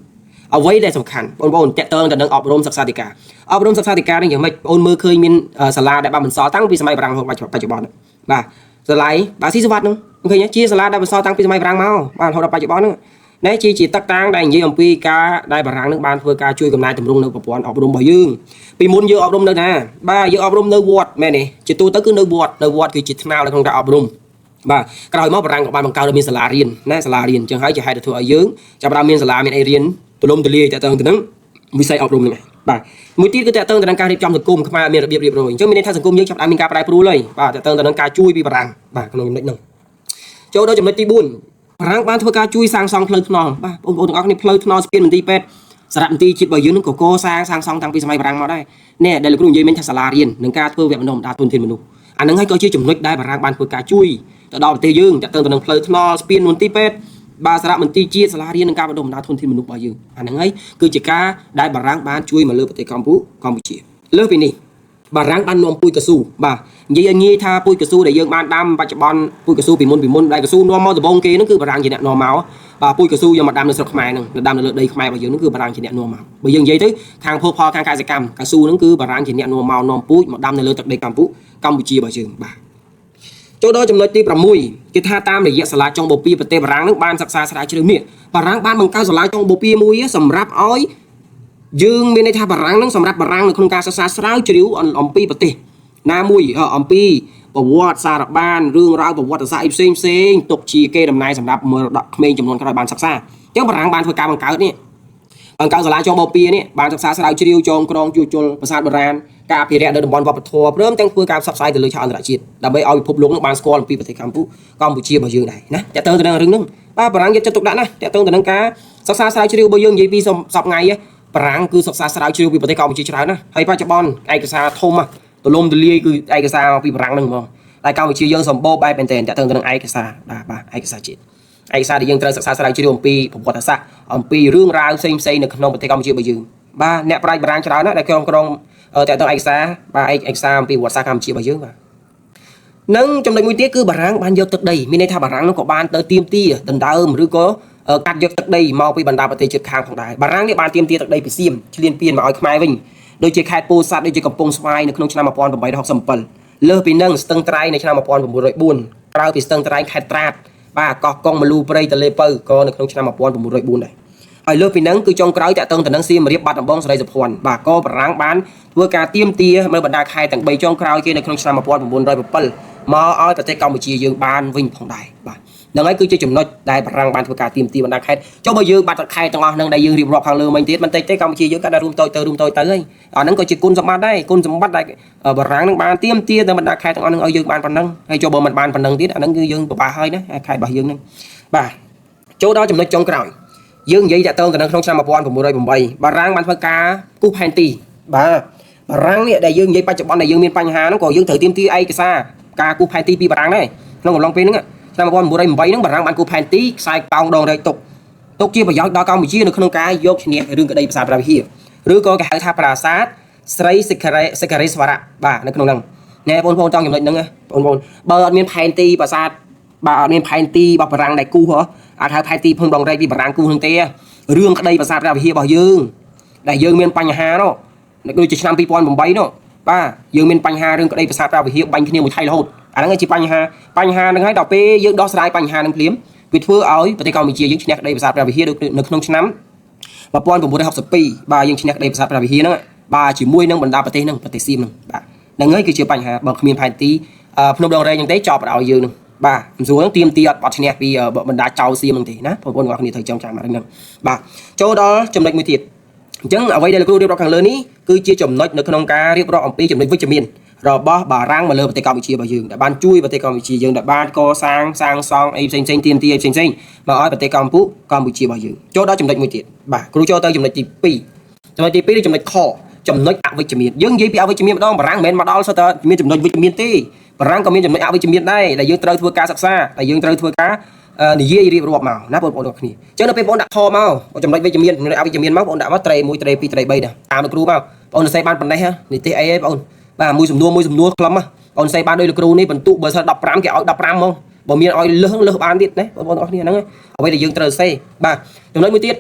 ងអ្វីដែលសំខាន់បងប្អូនតាក់ទងទៅនឹងអប់រំសិក្សាធិការអប់រំសិក្សាធិការនេះយ៉ាងម៉េចបងប្អូនមើលឃើញមានសាលាដែលបានបន្សល់តាំងពីសម័យបារាំងរហូតបច្ចុប្បន្នបាទសាលាបាទស៊ីសវត្តហ្នឹងឃើញជាសាលាដែលបន្សល់តាំងពីសម័យបារាំងមកបាទរហូតដល់បច្ចុប្បន្នហ្នឹងនេះជាជាទឹកតាំងដែលនិយាយអំពីការដែលបារាំងនឹងបានធ្វើការជួយកំណែតម្រង់នៅប្រព័ន្ធអប់រំរបស់យើងពីមុនយើងអប់រំនៅណាបាទយើងអប់រំនៅវត្តមែនទេជាទូទៅគឺនៅវត្តនៅវត្តគឺជាថ្នាលនៅក្នុងការអប់រំបាទក្រោយមកបារាំងក៏បានបង្កើតឲ្យមានសាលារៀនណាសាលារៀនអញ្ចឹងហើយជាហេតុធ្វើឲ្យយើងចាប់ផ្ដើមមានសាលាមានអីរៀនទូលំទូលាយតើទៅនឹងវិស័យអប់រំហ្នឹងបាទមួយទៀតគឺតើទៅនឹងការរៀបចំសង្គមខ្មែរមានរបៀបរៀបរយអញ្ចឹងមានន័យថាសង្គមយើងចាប់ផ្ដើមមានការប្រែប្រួលហើយបាទតើទៅនឹងការជួយពីបារាំងបាទក្នុងចំណុចហ្នឹងចូលដល់ចំណុចទី4បារាំងបានធ្វើការជួយសាងសង់ផ្លូវថ្នល់បាទបងប្អូនទាំងអស់គ្នាផ្លូវថ្នល់ស្ពានមន្ទីរពេទ្យសារមន្ទីរជាតិរបស់យើងនឹងក៏កសាងសាងសង់តាំងពីសម័យបារាំងមកដែរនេះដែលលោកគ្រូនិយាយមិញថាសាលារៀននិងការធ្វើវគ្គបណ្ដុះបណ្ដាលធនធានមនុស្សអានឹងហើយក៏ជាចំណុចដែលបារាំងបានធ្វើការជួយទៅដល់ប្រទេសយើងតាក់ទងទៅនឹងផ្លូវថ្នល់ស្ពានមន្ទីរពេទ្យបាទសារមន្ទីរជាតិសាលារៀននិងការបណ្ដុះបណ្ដាលធនធានមនុស្សរបស់យើងអាហ្នឹងហើយគឺជាការដែលបារាំងបានជួយមកលើប្រទេសកម្ពុជាលើសពីនេះ បារាំងបាននាំពូជកស៊ូបាទនិយាយឲ្យងាយថាពូជកស៊ូដែលយើងបានដាំបច្ចុប្បន្នពូជកស៊ូពីមុនពីមុនដែលកស៊ូនាំមកដំបូងគេហ្នឹងគឺបារាំងជាអ្នកនាំមកបាទពូជកស៊ូយកមកដាំនៅស្រុកខ្មែរហ្នឹងដាំនៅលើដីខ្មែររបស់យើងហ្នឹងគឺបារាំងជាអ្នកនាំមកបើយើងនិយាយទៅខាងភោគផលខាងកសិកម្មកស៊ូហ្នឹងគឺបារាំងជាអ្នកនាំមកនាំពូជមកដាំនៅលើទឹកដីកម្ពុជារបស់យើងបាទចូលដល់ចំណុចទី6គេថាតាមរយៈសាលាចុងបូព៌ាប្រទេសបារាំងនឹងបានសិក្សាស្រាវជ្រាវនេះបារាំងបានបង្កើតសាលាចុងបូព៌ាមួយសម្រាប់ឲ្យយើងមានន័យថាបារាំងនឹងសម្រាប់បារាំងនៅក្នុងការសិក្សាស្រាវជ្រាវអំពីប្រទេសណាមួយអំពីប្រវត្តិសារបានរឿងរ៉ាវប្រវត្តិសាស្ត្រអីផ្សេងផ្សេងទុកជាគេដំណែសម្រាប់មរតកក្មេងចំនួនក្រោយបានសិក្សាអញ្ចឹងបារាំងបានធ្វើការបង្កើតនេះបង្កើតសាលាចុងបូព៌ានេះបានសិក្សាស្រាវជ្រាវចងក្រងជួសជុលប្រាសាទបុរាណការអភិរក្សនៅតំបន់វប្បធម៌ព្រមទាំងធ្វើការផ្សព្វផ្សាយទៅលើឆាកអន្តរជាតិដើម្បីឲ្យពិភពលោកនឹងបានស្គាល់អំពីប្រទេសកម្ពុជារបស់យើងដែរណាតើតើទៅនឹងរឿងហ្នឹងបាទបារាំងយកចិត្តទុកដាក់ណាតើតើទៅនឹងការសិក្សាស្រាវជ្រាវរបស់យើងនិយាយពីសប្ងៃបារាំងគឺសិក្សាស្រាវជ្រាវពីប្រទេសកម្ពុជាច្រើនណាស់ហើយបច្ចុប្បន្នឯកសារធំទលំទលាយគឺឯកសារពីបារាំងហ្នឹងហ្មងតែកម្ពុជាយើងសម្បូរបែបមែនទែនតើតើទៅនឹងឯកសារបាទបាទឯកសារជាតិឯកសារដែលយើងត្រូវសិក្សាស្រាវជ្រាវអំពីប្រវត្តិសាស្ត្រអំពីរឿងរ៉ាវផ្សេងផ្សេងនៅក្នុងប្រទេសកម្ពុជារបស់យើងបាទអ្នកប្រាជ្ញបារាំងច្រើនណាស់ដែលក្រុងក្រុងតើតើឯកសារបាទឯកសារអំពីប្រវត្តិសាស្ត្រកម្ពុជារបស់យើងបាទនិងចំណុចមួយទៀតគឺបារាំងបានយកទឹកដីមានន័យថាបារាំងនោះក៏បានទៅទាមទារដណ្ដើមឬក៏កាត់យកទឹកដីមកពីបណ្ដាប្រទេសជិតខាងផងដែរបារាំងនេះបានទាមទារទឹកដីពីសៀមឈ្លានពានមកឲ្យខ្មែរវិញដូចជាខេត្តពោធិ៍សាត់ដូចជាកំពង់ស្វាយនៅក្នុងឆ្នាំ1867លើសពីនឹងស្ទឹងត្រែងនៅឆ្នាំ1904ក្រៅពីស្ទឹងត្រែងខេត្តត្រាតបាទកោះកុងមលូព្រៃទលេពៅក៏នៅក្នុងឆ្នាំ1904ដែរហើយលើសពីនឹងគឺចុងក្រោយតាក់ទងទៅនឹងសៀមរាបបាត់ដំបងសេរីសុភ័ណ្ឌបាទក៏បារាំងបានធ្វើការទាមទារនៅបណ្ដាខេត្តទាំង3ចុងក្រោយគេនៅក្នុងឆ្នាំ1907មកឲ្យប្រទេសកម្ពុជាយើងបានវិញផងដែរបាទហ្នឹងហើយគឺជាចំណុចដែលបារាំងបានធ្វើការទាមទារបណ្ដាខេត្តចុះបើយើងបាត់ខេត្តទាំងអស់ហ្នឹងដែលយើងរៀបរាប់ខាងលើមិញទៀតមិនតិចទេកម្ពុជាយើងក៏ได้រួមតូចទៅរួមតូចទៅហើយអាហ្នឹងក៏ជាគុណសម្បត្តិដែរគុណសម្បត្តិដែលបារាំងហ្នឹងបានទាមទារនៅបណ្ដាខេត្តទាំងអស់ហ្នឹងឲ្យយើងបានប៉ុណ្ណឹងហើយចុះបើមិនបានប៉ុណ្ណឹងទៀតអាហ្នឹងគឺយើងពិបាកហើយណាខេត្តរបស់យើងហ្នឹងបាទចូលដល់ចំណុចចុងក្រោយយើងនិយាយតាក់ទងទៅនឹងក្នុងឆ្នាំ1908បារាំងបានធ្វើការគូសផែនទីបាទបារាំងនេះដែលយើងនិយាយបច្ចុប្បន្នដែលយើងមានបញ្ហាហ្នឹងក៏យើងត្រូវទាមទារឯកសារការគូសផែនទីពីបារាំងដែរក្នុងកំឡុងពេលហ្នឹងឆ្នាំ1908ហ្នឹងបារាំងបានគូសផែនទីខ្សែកោងដងរែកទុកជាប្រយោជន៍ដល់កម្ពុជានៅក្នុងការយកឈ្នះរឿងក្តីប្រាសាទព្រះវិហារឬក៏គេហៅថាប្រាសាទស្រីសិខរិស្វរៈបាទនៅក្នុងហ្នឹងណែបងប្អូនចង់ចំណុចហ្នឹងបងប្អូនបើអត់មានផែនទីប្រាសាទបាទអត់មានផែនទីរបស់បារាំងដែលគូសហ៎អាចហៅផែនទីភ្នំដងរែកពីបារាំងគូសហ្នឹងទេរឿងក្តីប្រាសាទព្រះវិហាររបស់យើងដែលយើងមានបញ្ហានោះដូចជាឆ្នាំ2008នោះបាទយើងមានបញ្ហារឿងក្តីប្រាសាទព្រះវិហារបាញ់គ្នាមួយថៃរហូតអាហ្នឹងជាបញ្ហាហ្នឹងហើយដល់ពេលយើងដោះស្រាយបញ្ហាហ្នឹងភ្លាមវាធ្វើឲ្យប្រទេសកម្ពុជាយើងឈ្នះក្តីប្រាសាទព្រះវិហារនៅក្នុងឆ្នាំ1962បាទយើងឈ្នះក្តីប្រាសាទព្រះវិហារហ្នឹងបាទជាមួយនឹងបណ្ដាប្រទេសហ្នឹងប្រទេសសៀមហ្នឹងបាទហ្នឹងហើយគឺជាបញ្ហាបើគ្មានផែនទីភ្នំដងរែកហ្នឹងទេចប់ឲ្យយើងហ្នឹងបាទមិនស្រួលហ្នឹងទៀមទីអត់ឈ្នះពីបណ្ដាចៅសៀមហ្នឹងទេណាបងប្អូនទាំងអស់គ្នាត្រូវចងចាំអាហ្នឹងបាទចូលដល់ចំណុចមួយទៀតអញ្ចឹងអ្វីដែលលោកគ្រូរៀបរាប់ខាងលើនេះគឺជាចំណុចនៅក្នុងការរៀបរាប់អំពីចំណុចវិជ្ជមានរបស់បារាំងមកលើប្រទេសកម្ពុជារបស់យើងដែលបានជួយប្រទេសកម្ពុជាយើងដែលបានកសាងសាងសង់អីផ្សេងផ្សេងទាមទារអីផ្សេងផ្សេងមកឲ្យប្រទេសកម្ពុជារបស់យើងចូលដល់ចំណុចមួយទៀតបាទគ្រូចូលទៅចំណុចទី2ចំណុចទី2ឬចំណុចខចំណុចអវិជ្ជមានយើងនិយាយពីអវិជ្ជមានម្ដងបារាំងមិនមែនមកដល់សុទ្ធតែមានចំណុចវិជ្ជមានទេបារាំងក៏មានចំណុចអវិជ្ជមានដែរដែលយើងត្រូវធ្វើការសិក្សាដែលយើងត្រូវធ្វើការនិយាយរៀបរាប់មកណាបងប្អូនទាំងគ្នាអញ្ចឹងដល់ពេលបងប្អូនដាក់ខមកចំណុចវិជ្ជមានចំណុចអវិជ្ជមានមកបងប្អូនដាក់មកត្រេ1ត្រេ2ត្រេ3ដែរតាមលោកគ្រូមកបងប្អូនសរសេរបានប៉ុណ្ណេះនិទេសអីហ៎បងប្អូនបាទមួយសំណួរមួយសំណួរខ្លឹមបងប្អូនសរសេរបានដោយលោកគ្រូនេះបន្ទុកបើសិន15គេឲ្យ15ហ្មងបើមានឲ្យលើសបានទៀតណាបងប្អូនទាំងអស់គ្នាហ្នឹងអ្វីដែលយើងត្រូវសរសេរបាទចំណុចមួយទៀត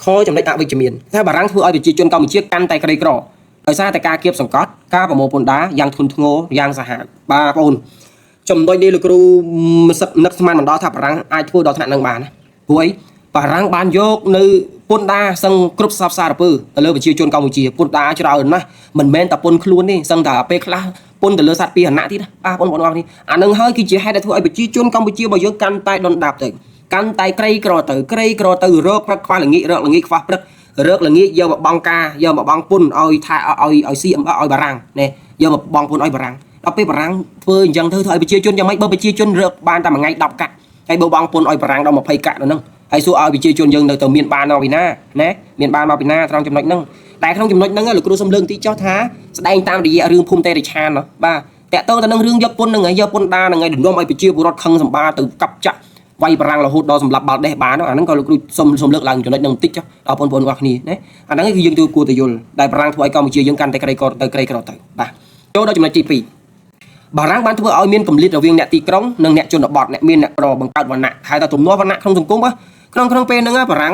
ខចំណុចអវិជ្ជមានថាបារាំងធ្វើឲ្យប្រជាជនកម្ពុជាកាន់តែក្រីក្រដោយសារតែការគៀបសង្កត់ការប្រមូលពន្ធដារយ៉ាងធ្ងន់ធ្ងរយ៉ាងសាហាវបាទបងប្អូនចំណុចនេះលោកគ្រូនឹកស្មានមិនដល់ថាបារាំងអាចធ្វើដល់ថ្នាក់នឹងបានណាព្រោះអីបារាំងបានយកនៅពន្ធដារសឹងគ្រប់សពសារពើទៅលើប្រជាជនកម្ពុជាពន្ធដារច្រើនណាស់មិនមែនតែពន្ធខ្លួនទេសឹងតែពេលខ្លះពន្ធទៅលើសត្វពាហនៈទៀតបាទបងប្អូនអរគ្នាអានឹងហើយគឺជាហេតុដែលធ្វើឲ្យប្រជាជនកម្ពុជារបស់យើងកាន់តែដុនដាបទៅកាន់តែក្រីក្រទៅក្រីក្រទៅរកព្រឹកខ្វះល្ងាចរកល្ងាចខ្វះព្រឹករកល្ងាចយកមកបង់ការយកមកបង់ពន្ធឲ្យថាឲ្យស៊ីឲ្យបារាំងនេះយកមកបង់ពន្ធឲ្យបារាំងដល់ពេលបារាំងធ្វើអញ្ចឹងទៅធ្វើឲ្យប្រជាជនយ៉ាងម៉េចបើប្រជាជនរកបានតែមួយថ្ងៃ10កាក់ហើយបើបង់ពន្ធឲ្យបារាំងដល់20កាក់ដល់ហ្នឹងហើយសួរឲ្យប្រជាជនយើងនៅទៅមានបានមកពីណាណាមានបានមកពីណាត្រង់ចំណុចហ្នឹងតែក្នុងចំណុចហ្នឹងលោកគ្រូសំលើកទីចោះថាស្ដែងតាមរយៈរឿងភូមិតេរិឆានបាទតាក់ទងទៅនឹងរឿងយកពន្ធហ្នឹងហើយយកពន្ធដារហ្នឹងហើយនាំឲ្យប្រជាពលរដ្ឋខឹងសម្បាទៅកាប់ចាក់វាយបារាំងរហូតដល់សម្លាប់បាល់ដេះបានអាហ្នឹងក៏លោកគ្រូសុំលើកឡើងចំណុចហ្នឹងបន្តិចចុះដល់បងប្អូនរបស់គ្នាណាអាហ្នឹងគឺយើងគួរតែយល់ដែលបារាំងធ្វើឲ្យកម្ពុជាយើងកាន់តែក្រីក្រទៅក្រីក្រទៅបាទ ចូលដល់ចំណុចទី2បារាំងបានធ្វើឲ្យមានគម្លាតរវាងអ្នកទីក្រុងនិងអ្នកជនបទអ្នកមានអ្នកក្របង្កើតវណ្ណៈហៅថាទំនាស់វណ្ណៈក្នុងសង្គមក្នុងពេលហ្នឹងបារាំង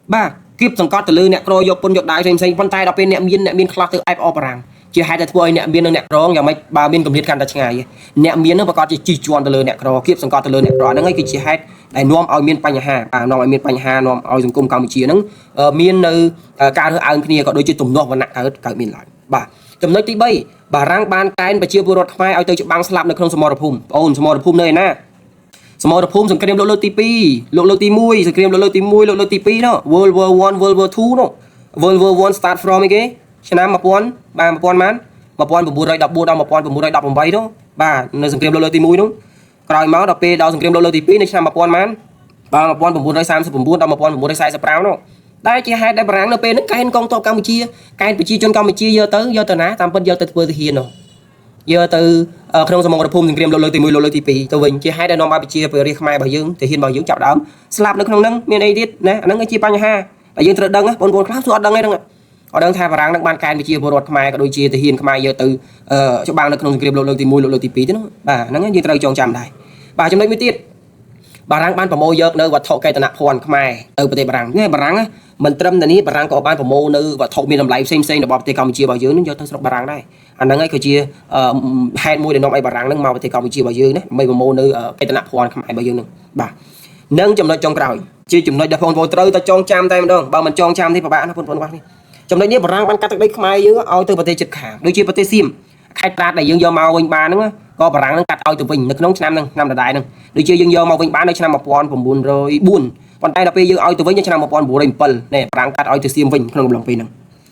បាទគៀបសង្កត់ទៅលើអ្នកក្រយកពុនយកដាវផ្សេងផ្សេងប៉ុន្តែដល់ពេលអ្នកមានអ្នកមានខ្លះទៅអែបអបបារាំងជាហេតុតែធ្វើឲ្យអ្នកមាននិងអ្នកក្រយ៉ាងម៉េចបើមានគម្លាតកាន់តែឆ្ងាយអ្នកមាននឹងប្រកាសជាជិះជាន់ទៅលើអ្នកក្រគៀបសង្កត់ទៅលើអ្នកក្រហ្នឹងឯងគឺជាហេតុដែលនាំឲ្យមានបញ្ហាបាទនាំឲ្យមានបញ្ហានាំឲ្យសង្គមកម្ពុជាហ្នឹងមាននៅការរើសអើងគ្នាក៏ដូចជាទំនាស់វណ្ណៈកើតមានឡើងបាទចំណុចទី3បារាំងបានកែនប្រជាពលរដ្ឋខ្មែរឲ្យទៅច្បាំងស្លាប់នៅក្នុងសមរភូមិបងអូនសមរភូមិនៅឯណាសមរភូមិសង្គ្រាមលោកលើកទី2លោកលើកទី1សង្គ្រាមលោកលើកទី1លោកលើកទី2នោះ World War 1 World War 2នោះ World War 1 start from អីគេឆ្នាំ1000បាទ1000ម៉ាន1914ដល់1918នោះបាទនៅសង្គ្រាមលោកលើកទី1នោះក្រោយមកដល់ពេលដល់សង្គ្រាមលោកលើកទី2នៅឆ្នាំ1000ម៉ានបាទ1939ដល់1945នោះដែលជាហេតុដែលបារាំងនៅពេលហ្នឹងកែនកងទ័ពកម្ពុជាកែនប្រជាជនកម្ពុជាយកទៅយកទៅណាតាមពិតយកទៅធ្វើទាហាននោះយកទៅក្នុងសមរភូមិសង្គ្រាមលោកលើកទី1លោកលើកទី2ទៅវិញជាហេតុដែលនាំឲ្យប្រជាពលរដ្ឋខ្មែររបស់យើងទាហានរបស់យើងចាប់ដើមស្លាប់នៅក្នុងហ្នឹងមានអីទៀតណាអាហ្នឹងគឺជាបញ្ហាដែលយើងត្រូវដឹងបងប្អូនខ្លះសួរអត់ដឹងទេហ្នឹងអត់ដឹងថាបារាំងនឹងបានកែនប្រជាពលរដ្ឋខ្មែរក៏ដូចជាទាហានខ្មែរយកទៅច្បាំងនៅក្នុងសង្គ្រាមលោកលើកទី1លោកលើកទី2ទេនោះបាទហ្នឹងយើងត្រូវចងចាំដែរបាទចំណុចមួយទៀតបារាំងបានប្រមូលយកនៅវត្ថុកេតនភ័ណ្ឌខ្មែរទៅប្រទេសបារាំងនេះបារាំងមិនត្រឹមតែនេះបារាំងក៏បានប្រមូលនៅវត្ថុមានតម្លៃផ្សេងៗរបស់ប្រទេសកម្ពុជារបស់យើងនឹងយកទៅស្រុកបារាំងដែរអាហ្នឹងឯងគឺជាហេតុមួយដែលនាំឲ្យបារាំងនឹងមកប្រទេសកម្ពុជារបស់យើងណាដើម្បីប្រមូលនៅកេតនភ័ណ្ឌខ្មែររបស់យើងនឹងបាទនិងចំណុចចុងក្រោយជាចំណុចដែលបងប្អូនត្រូវតែចងចាំតែម្ដងបើមិនចងចាំទេពិបាកណាស់បងប្អូនបាទនេះចំណុចនេះបារាំងបានកាត់ទឹកដីខ្មែរយើងឲ្យទៅប្រទេសជិតខាងដូចជាប្រទេសសៀមខេត្តត្រាតដែលយើងយកមកវិញបានហ្នឹងក៏បារាំងនឹងកាត់ឲ្យទៅវិញនៅក្នុងឆ្នាំហ្នឹងឆ្នាំដដែលហ្នឹងដូចជាយើងយកមកវិញបាននៅឆ្នាំ1904ប៉ុន្តែដល់ពេលយើងឲ្យទៅវិញនៅឆ្នាំ1907នេះបារាំងកាត់ឲ្យទៅសៀមវិញក្នុងកំឡុងពេលហ្នឹង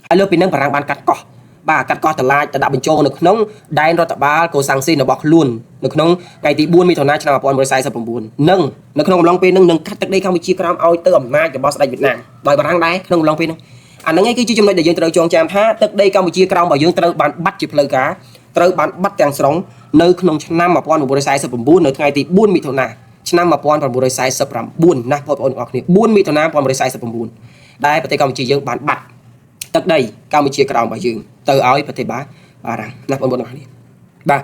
ហើយលើពីហ្នឹងបារាំងបានកាត់កោះបាទកាត់កោះតឡាចទៅដាក់បញ្ចូលនៅក្នុងដែនរដ្ឋបាលកូសាំងស៊ីនរបស់ខ្លួននៅក្នុងថ្ងៃទី4មិថុនាឆ្នាំ1949និងនៅក្នុងកំឡុងពេលហ្នឹងនឹងកាត់ទឹកដីកម្ពុជាក្រោមឲ្យទៅអំណាចរបស់ស្ដេចវៀតណាមដោយបារាំងដែរក្នុងកំឡុងពេលហ្នឹងអាហ្នឹងឯងគឺជាចំណុចដែលយើងត្រូវចងចាំថាទឹកដីកម្ពុជាក្រោមរបស់យើងត្រូវបានបាត់ជាផ្លូវការត្រូវបានបាត់ទាំងស្រុងនៅក្នុងឆ្នាំ1949នៅថ្ងៃទី4មិថុនាឆ្នាំ1949ណាបងប្អូនទាំងអស់គ្នា4មិថុនា1949ដែលប្រទេសកម្ពុជាយើងបានបាត់ទឹកដីកម្ពុជាក្រោមរបស់យើងទៅឲ្យប្រទេសបារាំងណាបងប្អូនទាំងអស់គ្នាបាទ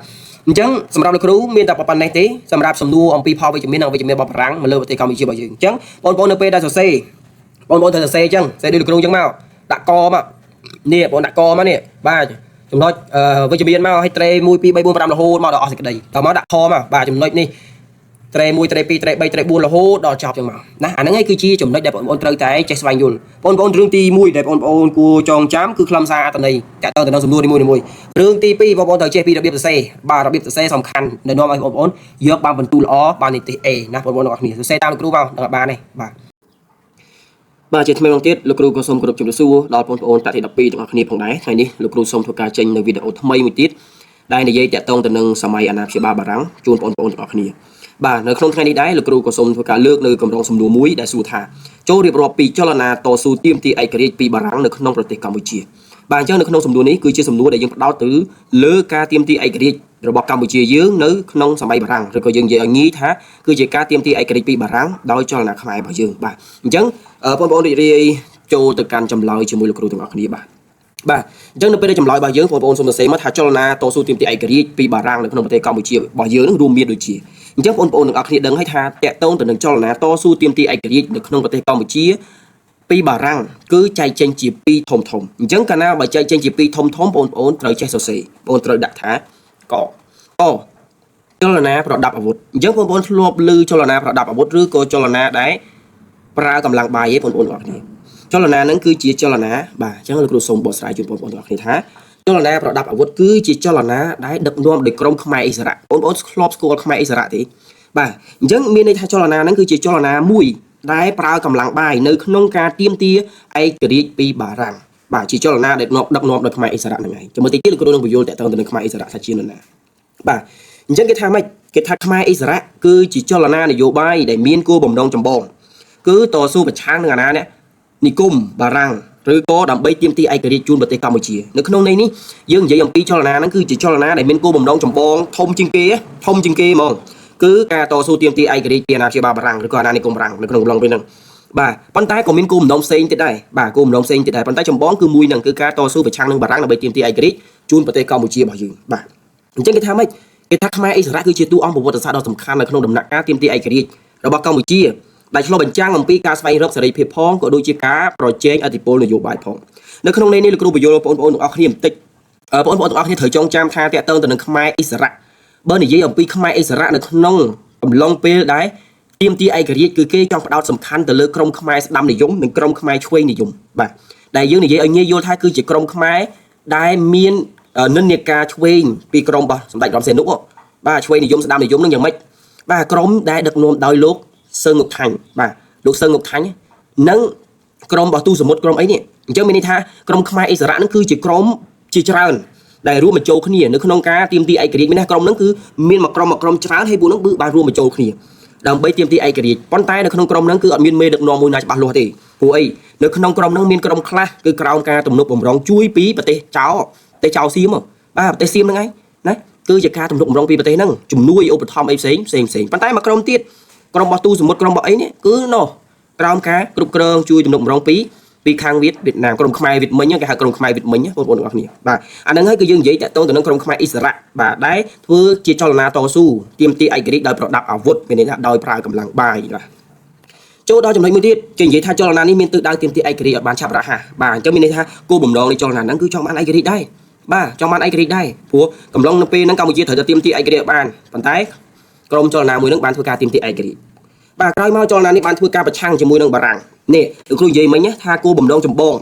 អញ្ចឹងសម្រាប់លោកគ្រូមានតែប៉ុណ្ណេះទេសម្រាប់សំណួរអំពីផលវិជ្ជមាននិងអវិជ្ជមានរបស់បារាំងមកលើប្រទេសកម្ពុជារបស់យើងអញ្ចឹងបងប្អូននៅពេលដែលសរសេរបងប្អូនត្រូវសរសេរអញ្ចឹងសរសេរដូចលោកគ្រូអញ្ចឹងមកដាក់កមកនេះបងដាក់កមកនេះបាទចំណុចវិជ្ជមានមកឲ្យត្រេ1 2 3 4 5រហូតមកដល់អស់សេចក្តីតមកដាក់ខមកបាទចំណុចនេះត្រេ1ត្រេ2ត្រេ3ត្រេ4រហូតដល់ចប់ចឹងមកណាអាហ្នឹងឯងគឺជាចំណុចដែលបងប្អូនត្រូវតែចេះស្វែងយល់បងប្អូនរឿងទី1ដែលបងប្អូនគួរចងចាំគឺខ្លឹមសារអត្ថន័យតាក់ទងទៅនឹងសំណួរនីមួយៗរឿងទី2បងប្អូនត្រូវចេះពីរបៀបសរសេរបាទរបៀបសរសេរសំខាន់ដែលនាំឲ្យបងប្អូនយកបានបន្ទូលល្អបាននិទេស A ណាបងប្អូនទាំងអស់គ្នាសរសេរតាមលោកគ្រូមកនឹងបានទេបាទបាទជាថ្មីម្ដងទៀតលោកគ្រូក៏សូមគោរពជម្រាបសួរដល់បងប្អូនតាទី12ទាំងអស់គ្នាផងដែរថ្ងៃនេះលោកគ្រូសូមធ្វើការចេញនៅវីដេអូថ្មីមួយទៀតដែលនិយាយតាក់ទងទៅនឹងសម័យអាណាព្យាបាលបារាំងជូនបងប្អូនទាំងអស់គ្នាបាទនៅក្នុងថ្ងៃនេះដែរលោកគ្រូក៏សូមធ្វើការលើកនៅកម្រងសំណួរមួយដែលសួរថាចូលរៀបរាប់ពីចលនាតស៊ូទាមទារឯករាជ្យពីបារាំងនៅក្នុងប្រទេសកម្ពុជាបាទអញ្ចឹងនៅក្នុងសំណួរនេះគឺជាសំណួរដែលយើងផ្ដោតទៅលើការទាមទារឯករាជ្យរបស់កម្ពុជាយើងនៅក្នុងសម័យបារាំងឬក៏យើងនិយាយឲ្យងាយថាគឺជាការទាមទារឯករាជ្យពីបារាំងដោយចលនាខ្មែររបស់យើងបាទអញ្ចឹងបងប្អូនរីករាយចូលទៅកាន់ចម្លើយជាមួយលោកគ្រូទាំងអស់គ្នាបាទបាទអញ្ចឹងនៅពេលដែលចម្លើយរបស់យើងបងប្អូនសូមសរសេរមកថាចលនាតស៊ូទាមទារឯករាជ្យពីបារាំងនៅក្នុងប្រទេសកម្ពុជារបស់យើងនឹងរួមមានដូចជាអញ្ចឹងបងប្អូនទាំងអស់គ្នាដឹងហើយថាតកតងទៅនឹងចលនាតស៊ូទាមទារឯករាជ្យនៅក្នុងប្រទេសកម្ពុជាពីបារាំងគឺចែកចេញជាពីរធំធំអញ្ចឹងកាលណាបើចែកចេញជាពីរធំធំបងប្អូនត្រូវចេះសរសេរបងត្រូវដាក់ថាកកចលនាប្រដាប់អាវុធអញ្ចឹងបងប្អូនធ្លាប់ឮចលនាប្រដាប់អាវុធឬក៏ចលនាដែលប្រើកម្លាំងបាយឯងបងប្អូនទាំងអស់គ្នាចលនាហ្នឹងគឺជាចលនាបាទអញ្ចឹងលោកគ្រូសូមបកស្រាយជូនបងប្អូនទាំងអស់គ្នាថាចលនាប្រដាប់អាវុធគឺជាចលនាដែលដឹកនាំដោយក្រុមខ្មែរអិសរៈបងប្អូនធ្លាប់ស្គាល់ខ្មែរអិសរៈទេបាទអញ្ចឹងមានន័យថាចលនាហ្នឹងគឺជាចលនាមួយដែលប្រើកម្លាំងបាយនៅក្នុងការទាមទារឯករាជ្យពីបារាំងបាទជាចលនាដែលដឹកនាំដោយខ្មែរអិសរៈហ្នឹងឯងជាមួយតិចទៀតលោកគ្រូនឹងបញ្យល់តទៅនឹងខ្មែរអិសរៈថាជានរណាបាទអញ្ចឹងគេថាម៉េចគេថាខ្មែរអិសរៈគឺជាចលនានយោបាយដែលមានគោលបំណងចម្បងគឺតស៊ូប្រឆាំងនឹងអាណានេះនិគមបារាំងឬក៏ដើម្បីទាមទារឯករាជ្យជូនប្រទេសកម្ពុជានៅក្នុងន័យនេះយើងនិយាយអំពីចលនាហ្នឹងគឺជាចលនាដែលមានគោលបំណងចម្បងធំជាងគេធំជាងគេហ្មងគឺការតស៊ូទាមទារឯករាជ្យពីអាណាព្យាបាលបារាំងឬក៏អាណានិគមបារាំងនៅក្នុងកំឡុងពេលហ្នឹង បាទប៉ុន្តែក៏មានគោលបំណងផ្សេងទៀតដែរបាទគោលបំណងផ្សេងទៀតដែរប៉ុន្តែចម្បងគឺមួយហ្នឹងគឺការតស៊ូប្រឆាំងនឹងបារាំងដើម្បីទាមទារឯករាជ្យជូនប្រទេសកម្ពុជារបស់យើងបាទអញ្ចឹងគេថាម៉េចគេថាខ្មែរអិសរាជគឺជាតួអង្គប្រវត្តិសាស្ត្រដ៏សំខាន់នៅក្នុងដំណាក់កាលទាមទារឯករាជ្យរបស់កម្ពុជាដែលឆ្លុះបញ្ចាំងអំពីការស្វែងរកសេរីភាពផងក៏ដូចជាការប្រជែងឥទ្ធិពលនយោបាយផងនៅក្នុងន័យនេះលោកគ្រូបញ្យល់បងប្អូនទាំងអស់គ្នាបន្តិចបងប្អូនទាំងអស់គ្នាត្រូវចងចាំថាតាក់ទងទៅនឹងខ្មែរអិសរាជបើនិយាយអំពីខ្មែរអិសរាជនៅក្នុងអំឡុងពេលដែលទាមទារឯករាជ្យគឺគេចង់ផ្ដោតសំខាន់ទៅលើក្រុមខ្មែរស្ដាំនិយមនិងក្រុមខ្មែរឆ្វេងនិយមបាទដែលយើងនិយាយឲ្យងាយយល់ថាគឺជាក្រុមខ្មែរដែលមាននិន្នាការឆ្វេងពីក្រុមរបស់សម្ដេចរំសេនុបាទឆ្វេងនិយមស្ដាំនិយមនឹងយ៉ាងម៉េចបាទក្រុមដែលដឹកនាំដោយលោកសឺងងុកថាញ់បាទលោកសឺងងុកថាញ់និងក្រុមរបស់ទូសមុទ្រក្រុមអីនេះអញ្ចឹងមានន័យថាក្រុមខ្មែរអិសរាជនឹងគឺជាក្រុមជាច្រើនដែលរួមបញ្ចូលគ្នានៅក្នុងការទាមទារឯករាជ្យមានណាក្រុមហ្នឹងគឺមានមួយក្រុមមួយក្រុមច្រើនហើយពួកហ្នឹងគឺបានរួមបញ្ចូលគ្នាដើម្បីទាមទារឯករាជ្យប៉ុន្តែនៅក្នុងក្រុមហ្នឹងគឺអត់មានមេដឹកនាំមួយណាច្បាស់លាស់ទេព្រោះអីនៅក្នុងក្រុមហ្នឹងមានក្រុមខ្លះគឺក្រោមការទំនុកបំរុងជួយពីប្រទេសចោប្រទេសចោសៀមបាទប្រទេសសៀមហ្នឹងឯងណាគឺជាការទំនុកបំរុងពីប្រទេសហ្នឹងជំនួយឧបត្ថម្ភអីផ្សេងផ្សេងផ្សេងប៉ុន្តែមួយក្រុមទៀតក្រុមរបស់ទូសមុទ្រក្រុមរបស់អីនេះគឺណោះក្រោមការគ្រប់គ្រងជួយទំនុកបំរុងពីខាងវៀតណាមក្រុមខ្មែរវៀតមិញគេហៅក្រុមខ្មែរវៀតមិញបងប្អូនទាំងអស់គ្នាបាទអាហ្នឹងហើយគឺយើងនិយាយតាក់ទងទៅនឹងក្រុមខ្មែរអិសរាជបាទដែលធ្វើជាចលនាតស៊ូទាមទារឯករាជ្យដោយប្រដាប់អាវុធមានន័យថាដោយប្រើកម្លាំងបាយបាទចូលដល់ចំណុចមួយទៀតគេនិយាយថាចលនានេះមានទិសដៅទាមទារឯករាជ្យឲ្យបានឆាប់រហ័សបាទអញ្ចឹងមានន័យថាគោលបំណងនៃចលនាហ្នឹងគឺចង់បានឯករាជ្យដែរបាទចង់បានឯករាជ្យដែរព្រោះកំឡុងនៅពេលហ្នឹងកម្ពុជាត្រូវតែទាមទារឯករាជ្យឲ្យបានប៉ុន្តែក្រុមចលនាមួយហ្នឹងបានធ្វើការទាមទារឯករាជ្យបាទក្រោយមកចលនានេះបានធ្វើការប្រឆាំងជាមួយនឹងបារាំងនេះលោកគ្រូនិយាយមិញថាគោលបំណងចម្បង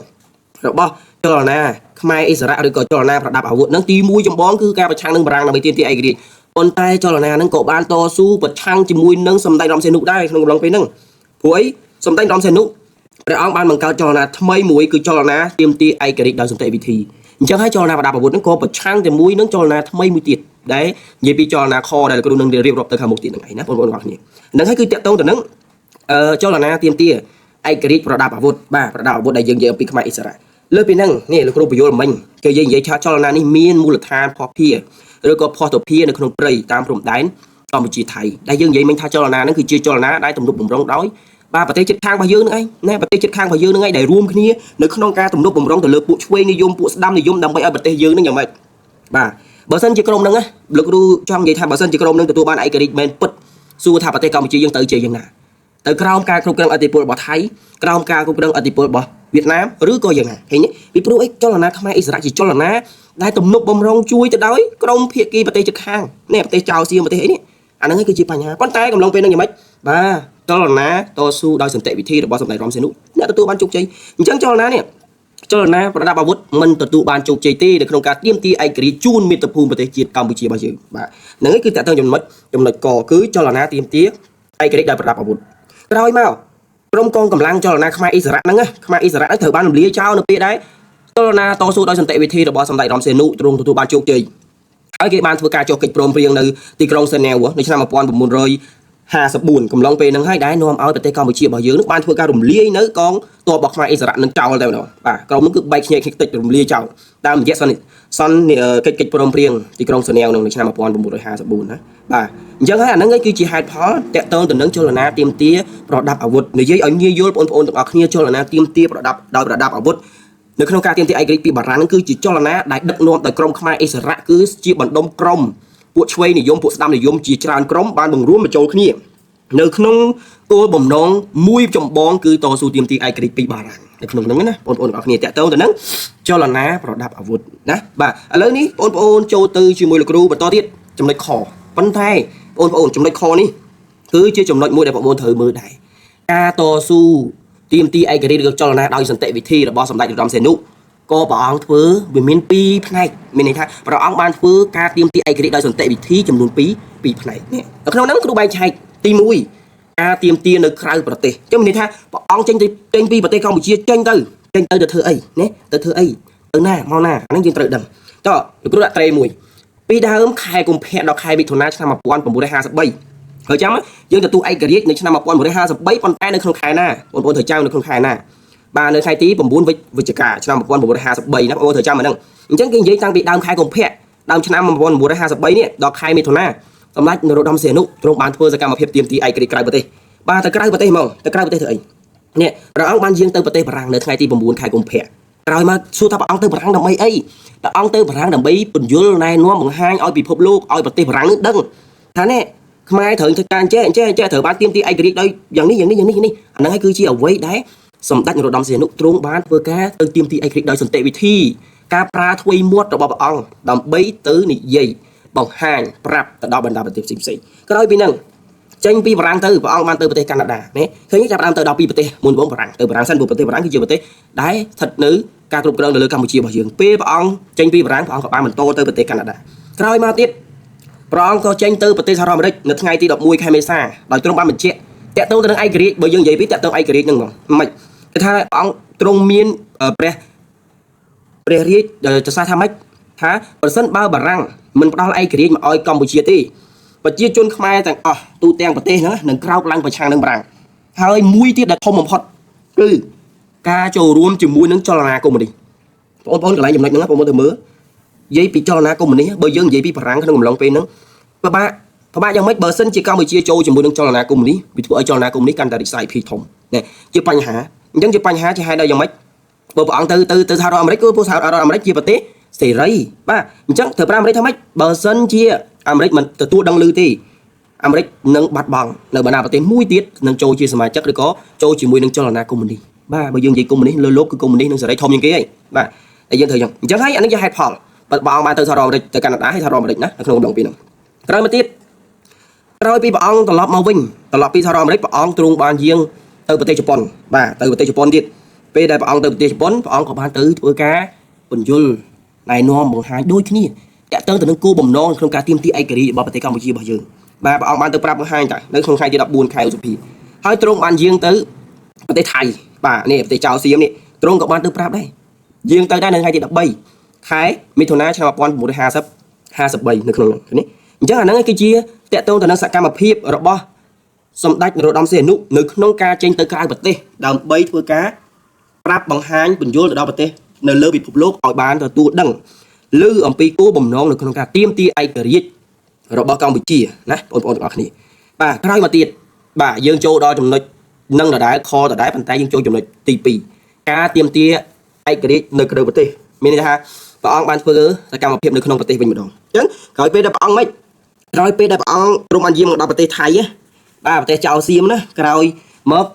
របស់ចលនាខ្មែរអិសរាជឬក៏ចលនាប្រដាប់អាវុធហ្នឹងទី1ចម្បងគឺការប្រឆាំងនឹងបារាំងដើម្បីទាមទារឯករាជ្យប៉ុន្តែចលនាហ្នឹងក៏បានតស៊ូប្រឆាំងជាមួយនឹងសម្ដេចរំសេនុដែរក្នុងកំឡុងពេលហ្នឹងព្រោះអីសម្ដេចរំសេនុព្រះអង្គបានបង្កើតចលនាថ្មីមួយគឺចលនាទាមទារឯករាជ្យដោយសន្តិវិធីអញ្ចឹងហើយចលនាប្រដាប់អាវុធហ្នឹងក៏ប្រឆាំងជាមួយនឹងចលនាថ្មីមួយទៀតដែលនិយាយពីចលនាខដែលលោកគ្រូនឹងរៀបរាប់ទៅខាងមុខទៀតហ្នឹងឯងណាបងប្អូនទាំងអស់គ្នាហ្នឹងហើយគឺតាក់ទងទៅនឹងចលនាទាមទារឯករាជ្យប្រដាប់អាវុធបាទប្រដាប់អាវុធដែលយើងនិយាយអំពីខ្មែរអិសរាជលើពីហ្នឹងនេះលោកគ្រូបញ្យល់មិញគេយើងនិយាយថាចលនានេះមានមូលដ្ឋានភស្តុភារឬក៏ភស្តុភារនៅក្នុងព្រៃតាមព្រំដែនកម្ពុជាថៃដែលយើងនិយាយមិញថាចលនាហ្នឹងគឺជាចលនាដែលទំនុកបំរុងដោយបាទប្រទេសជិតខាងរបស់យើងហ្នឹងឯងណាប្រទេសជិតខាងរបស់យើងហ្នឹងឯងដែលរួមគ្នានៅក្នុងការទំនុកបំរុងទៅលើពួកឆ្វេងនិយមពួកស្ដាំនិយមដើម្បីឲ្យប្រទេសយើងហ្នឹងយ៉ាងម៉េចបាទបើសិនជាក្រុមហ្នឹងណាលោកគ្រូចង់និយាយថាបើសិនជាក្រុមហ្នឹងទទួលបានឯករាជ្យមែនពិតសួរថាប្រទេសកម្ពុជាយើងទៅជាយ៉ាងណាទៅក្រោមការគ្រប់គ្រងឥទ្ធិពលរបស់ថៃក្រោមការគ្រប់គ្រងឥទ្ធិពលរបស់វៀតណាមឬក៏យ៉ាងណាឃើញទេពីព្រោះអីចលនាខ្មែរអិសរាជជាចលនាដែលទំនុកបំរុងជួយទៅដោយក្រុមភាគីប្រទេសជិតខាងនេះប្រទេសចៅសៀមប្រទេសអីនេះអាហ្នឹងឯងគឺជាបញ្ហាប៉ុន្តែកំឡុងពេលហ្នឹងយ៉ាងម៉េចបាទចលនាតស៊ូដោយសន្តិវិធីរបស់សម្ដេចរំសេនុអ្នកទទួលបានជោគជ័យអញ្ចឹងចលនានេះចលនាប្រដាប់អាវុធមិនទទួលបានជោគជ័យទេនៅក្នុងការទាមទារឯករាជ្យជូនមាតុភូមិប្រទេសជាតិកម្ពុជារបស់យើងបាទហ្នឹងឯងគឺតើតើចំណុចកគឺចលនាទាមទារឯករាជ្យដោយប្រដាប់អាវុធក្រោយមកក្រុមកងកម្លាំងចលនាខ្មែរអិសរាជហ្នឹងខ្មែរអិសរាជត្រូវបានរំលាយចោលនៅពេលដែលចលនាតស៊ូដោយសន្តិវិធីរបស់សម្ដេចរំសេនុទ្រង់ទទួលបានជោគជ័យហើយគេបានធ្វើការចុះកិច្ចព្រមព្រៀងនៅទីក្រុងសេនេវនៅឆ្នាំ1954កំឡុងពេលហ្នឹងហើយដែលនាំឲ្យប្រទេសកម្ពុជារបស់យើងនឹងបានធ្វើការរំលាយនៅកងទ័ពរបស់ខ្មែរអិសរាជនឹងចោលតែម្ដងបាទក្រុមនោះគឺបែកខ្ញែកខ្ទេចរំលាយចោលតាមរយៈសន្និកិច្ចព្រមព្រៀងទីក្រុងសេនេវនៅឆ្នាំ1954ណាបាទអញ្ចឹងហើយអាហ្នឹងគឺជាហេតុផលតាក់ទងទៅនឹងចលនាទាមទារប្រដាប់អាវុធនិយាយឲ្យងាយយល់បងប្អូនទាំងអស់គ្នាចលនាទាមទារប្រដាប់ដោយប្រដាប់អាវុធនៅក្នុងការទាមទារឯករាជ្យពីបារាំងហ្នឹងគឺជាចលនាដែលដឹកនាំដោយក្រុមខ្មែរអិសរាជគឺជាបណ្ដុំក្រុមពួកឆ្វេងនិយមពួកស្ដាំនិយមជាច្រើនក្រុមបានបង្រួមបញ្ចូលគ្នានៅក្នុងគោលបំណងមួយចម្បងគឺតស៊ូទាមទារឯករាជ្យពីបារាំងនៅក្នុងហ្នឹងណាបងប្អូនទាំងអស់គ្នាតាក់ទងទៅនឹងចលនាប្រដាប់អាវុធណាបាទឥឡូវនេះបងប្អូនចូលទៅជាមួយលោកគ្រូបន្តទៀតចំណុចខប៉ុន្តែបងប្អូនចំណុចខនេះគឺជាចំណុចមួយដែលបងប្អូនត្រូវមើលដែរការតស៊ូទាមទារឯករាជ្យឬចលនាដោយសន្តិវិធីរបស់សម្ដេចនរោត្តមសីហនុក៏ព្រះអង្គធ្វើវាមានពីរផ្នែកមានន័យថាព្រះអង្គបានធ្វើការទាមទារឯករាជ្យដោយសន្តិវិធីចំនួន2ផ្នែកនេះនៅក្នុងហ្នឹងគ្រូបែងចែកទី1ការទាមទារនៅក្រៅប្រទេសចឹងមានន័យថាព្រះអង្គចេញពីប្រទេសកម្ពុជាចេញទៅធ្វើអីណាទៅធ្វើអីទៅណាមកណាអាហ្នឹងយើងត្រូវដឹងតោះលោកគ្រូដាក់ត្រេមួយពីដើមខែកុម្ភៈដល់ខែមិថុនាឆ្នាំ1953ហើយចាំយើងទទួលឯករាជ្យនៅឆ្នាំ1953ប៉ុន្តែនៅក្នុងខែណាបងប្អូនត្រូវចាំនៅក្នុងខែណាបាទនៅថ្ងៃទី9វិច្ឆិកាឆ្នាំ1953ណាបងប្អូនត្រូវចាំអាហ្នឹងអញ្ចឹងគេនិយាយតាំងពីដើមខែកុម្ភៈដើមឆ្នាំ1953នេះដល់ខែមិថុនាសម្ដេចនរោត្តមសីហនុទ្រង់បានធ្វើសកម្មភាពទាមទារឯករាជ្យក្រៅប្រទេសបាទទៅក្រៅប្រទេសហ្មងទៅក្រៅប្រទេសធ្វើអី នេះព្រះអង្គបានយាងទៅប្រទេសបារាំងនៅថ្ងៃទី9ខែកុម្ភៈក្រោយមកសួរថាព្រះអង្គទៅបារាំងដើម្បីអីព្រះអង្គទៅបារាំងដើម្បីពន្យល់ណែនាំបង្ហាញឲ្យពិភពលោកឲ្យប្រទេសបារាំងនឹងដឹងថានេះខ្មែរត្រូវធ្វើការចេះចេះចេះត្រូវបានទាមទារឯករាជ្យដោយយ៉ាងនេះយ៉ាងនេះយ៉ាងនេះយ៉ាងនេះអាហ្នឹងហើយគឺជាអ្វីដែលសម្ដេចនរោត្តមសីហនុទ្រង់បានធ្វើការទៅទាមទារឯករាជ្យដោយសន្តិវិធីការប្រើធ្វេមាត់របស់ព្រះអង្គដើម្បីទៅនិយាយបង្ហាញប្រាប់ទៅដល់បណ្ដាប្រទេសផ្សេងៗក្រោយពីហ្នឹងចេញពីបារាំងទៅព្រះអង្គបានទៅប្រទេសកាណាដានេះឃើញចាប់ផ្ដើមទៅដល់ពីប្រទេសមុនបងបារាំងទៅបារាំងសិនព្រោះប្រទេសបារាំងគឺជាប្រទេសដែលស្ថិតនៅការគ្រប់គ្រងនៅលើកម្ពុជារបស់យើងពេលព្រះអង្គចេញពីបារាំងព្រះអង្គក៏បានបន្តទៅប្រទេសកាណាដាក្រោយមកទៀតព្រះអង្គក៏ចេញទៅប្រទេសសហរដ្ឋអាមេរិកនៅថ្ងៃទី11ខែមេសាដោយទ្រង់បានបញ្ជាក់តាក់ទងទៅនឹងឯករាជ្យបើយើងនិយាយពីតាក់ទងឯករាជ្យហ្នឹងហ្មងមិនគេថាព្រះអង្គទ្រង់មានព្រះរាជចសាថាម៉េចថាប្រសិនបើបារាំងមិនផ្ដល់ឯករាជ្យមកឲ្យកម្ពុជាទេប្រជាជនខ្មែរទាំងអស់ទូទាំងប្រទេសហ្នឹងនឹងក្រោកឡើងប្រឆាំងនឹងបារាំងហើយមួយទៀតដែលធំបំផុតគឺការចូលរួមជាមួយនឹងចលនាកុម្មុយនីសបងប្អូនកន្លែងចំណុចហ្នឹងបងប្អូនទៅមើលនិយាយពីចលនាកុម្មុយនីសបើយើងនិយាយពីបារាំងក្នុងកំឡុងពេលហ្នឹងពិបាកពិបាកយ៉ាងម៉េចបើសិនជាកម្ពុជាចូលជាមួយនឹងចលនាកុម្មុយនីសវាធ្វើឲ្យចលនាកុម្មុយនីសកាន់តែរីកសាយភាយធំនេះជាបញ្ហាអញ្ចឹងជាបញ្ហាជាហេតុដល់យ៉ាងម៉េចបើព្រះអង្គទៅទៅទៅសហរដ្ឋអាមេរិកគឺពួកសហរដ្ឋអាមេរិកជាប្រទេសសេរីបាទអញ្ចឹងត្រូវប្រាអាមេរិកថាម៉េចបើសិនជាអាមេរិកមិនទទួលដឹងឮទេអាមេរិកនឹងបាត់បង់នៅបណ្ដាប្រទេសមួយទៀតនឹងចូលជាសមាជិកឬក៏ចូលជាមួយនឹងចលនាកុម្មុយនីសបាទបើយើងនិយាយកុម្មុយនីសលើលោកគឺកុម្មុយនីសនឹងសេរីធំជាងគេហើយបាទតែយើងត្រូវអញ្ចឹងហើយអានេះជាហេតុផលបើព្រះអង្គបានទៅសហរដ្ឋអាមេរិកទៅកាណាដាហើយសហរដ្ឋអាមេរិកណានៅក្នុងកំឡុងពេលហ្នឹងក្រោយមកទៀតក្រោយពីព្រះអង្គត្រឡប់មកវិញត្រឡប់ពីសហរដ្ឋអាមេរិកព្រះអង្គទ្រង់បានយាងទៅប្រទេសជប៉ុនបាទទៅប្រទេសជប៉ុនទៀតពេលដែលព្រះអង្គទៅប្រទេសជប៉ុនព្រះអង្គក៏បានទៅធ្វើការពន្យល់ណែនាំបង្ហាញដូចគ្នាតាក់ទងទៅនឹងគោលបំណងក្នុងការទាមទារឯករាជ្យរបស់ប្រទេសកម្ពុជារបស់យើងបាទព្រះអង្គបានទៅប្រាប់បង្ហាញតានៅក្នុងថ្ងៃទី14ខែឧសភាហើយទ្រង់បានយាងទៅប្រទេសថៃបាទនេះប្រទេសចៅសៀមនេះទ្រង់ក៏បានទៅប្រាប់ដែរយាងទៅដែរនៅថ្ងៃទី13ខែមិថុនាឆ្នាំ1950 53នៅក្នុងនេះអញ្ចឹងអាហ្នឹងគឺជាតាក់ទងទៅនឹងសកម្មភាពរបស់សម្ដេចនរោត្តមសីហនុនៅក្នុងការចេញទៅក្រៅប្រទេសដើម្បីធ្វើការប្រាប់បង្ហាញពន្យល់ទៅដល់ប្រទេសនៅលើពិភពលោកឲ្យបានទទួលដឹងឬអំពីគោលបំណងនៅក្នុងការទាមទារឯករាជ្យរបស់កម្ពុជាណាបងប្អូនទាំងអស់គ្នាបាទក្រោយមកទៀតបាទយើងចូលដល់ចំណុចនឹងដដែលខដដែលប៉ុន្តែយើងចូលចំណុចទី2ការទាមទារឯករាជ្យនៅក្រៅប្រទេសមានន័យថាព្រះអង្គបានធ្វើសកម្មភាពនៅក្នុងប្រទេសវិញម្ដងអញ្ចឹងក្រោយពេលដែលព្រះអង្គមិនក្រោយពេលដែលព្រះអង្គទ្រង់បានយាងមកដល់ប្រទេសថៃបាទប្រទេសចៅសៀមណាក្រោយម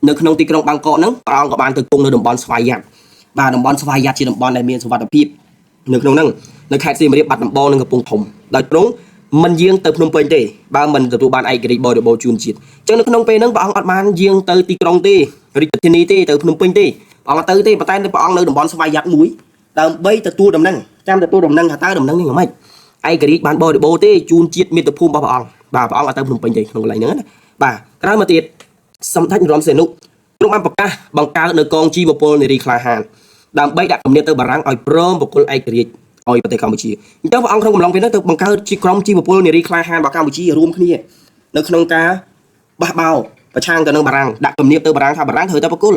កនៅក្នុងទីក្រុងបាងកកហ្នឹងព្រះអង្គក៏បានទៅគង់នៅតំបន់ស្វាយយ៉ាត់បាទតំបន់ស្វាយយ៉ាត់ជាតំបន់ដែលមានសុវត្ថិភាពនៅក្នុងហ្នឹងនៅខេត្តសៀមរាបបាត់ដំបងនិងកំពង់ធំដោយទ្រង់មិនយាងទៅភ្នំពេញទេបើមិនទទួលបានឯករាជ្យបរិបូរណ៍ជូនជាតិអញ្ចឹងនៅក្នុងពេលហ្នឹងព្រះអង្គអត់បានយាងទៅទីក្រុងទេរាជធានីទេទៅភ្នំពេញទេព្រះអង្គទៅទេប៉ុន្តែព្រះអង្គនៅតំបន់ស្វាយយ៉ាត់មួយដើម្បីទទួលដំណឹងចាំទទួលដំណឹងថាតើដំណឹងនេះយ៉ាងម៉េចឯករាជ្យបានបរិបូរណ៍ទេជូនជាតិមាតុភូមិរបស់ព្រះអង្គបាទព្រះអង្គអត់ទៅភ្នំពេញទេក្នុងកន្លែងហ្នឹងណាបាទក្រោយមកទៀតសម្ដេចនរោត្តមសីហនុទ្រង់បានប្រកាសបង្កើតនៅកងជីវពលនារីក្លាហានដើម្បីដាក់គំនាបទៅបារាំងឲ្យព្រមប្រគល់ឯករាជ្យឲ្យប្រទេសកម្ពុជាអញ្ចឹងព្រះអង្គក្នុងកំឡុងពេលហ្នឹងទៅបង្កើតជាក្រុមជីវពលនារីក្លាហានរបស់កម្ពុជារួមគ្នានៅក្នុងការបះបោប្រឆាំងទៅនឹងបារាំងដាក់គំនាបទៅបារាំងថាបារាំងត្រូវតែប្រគល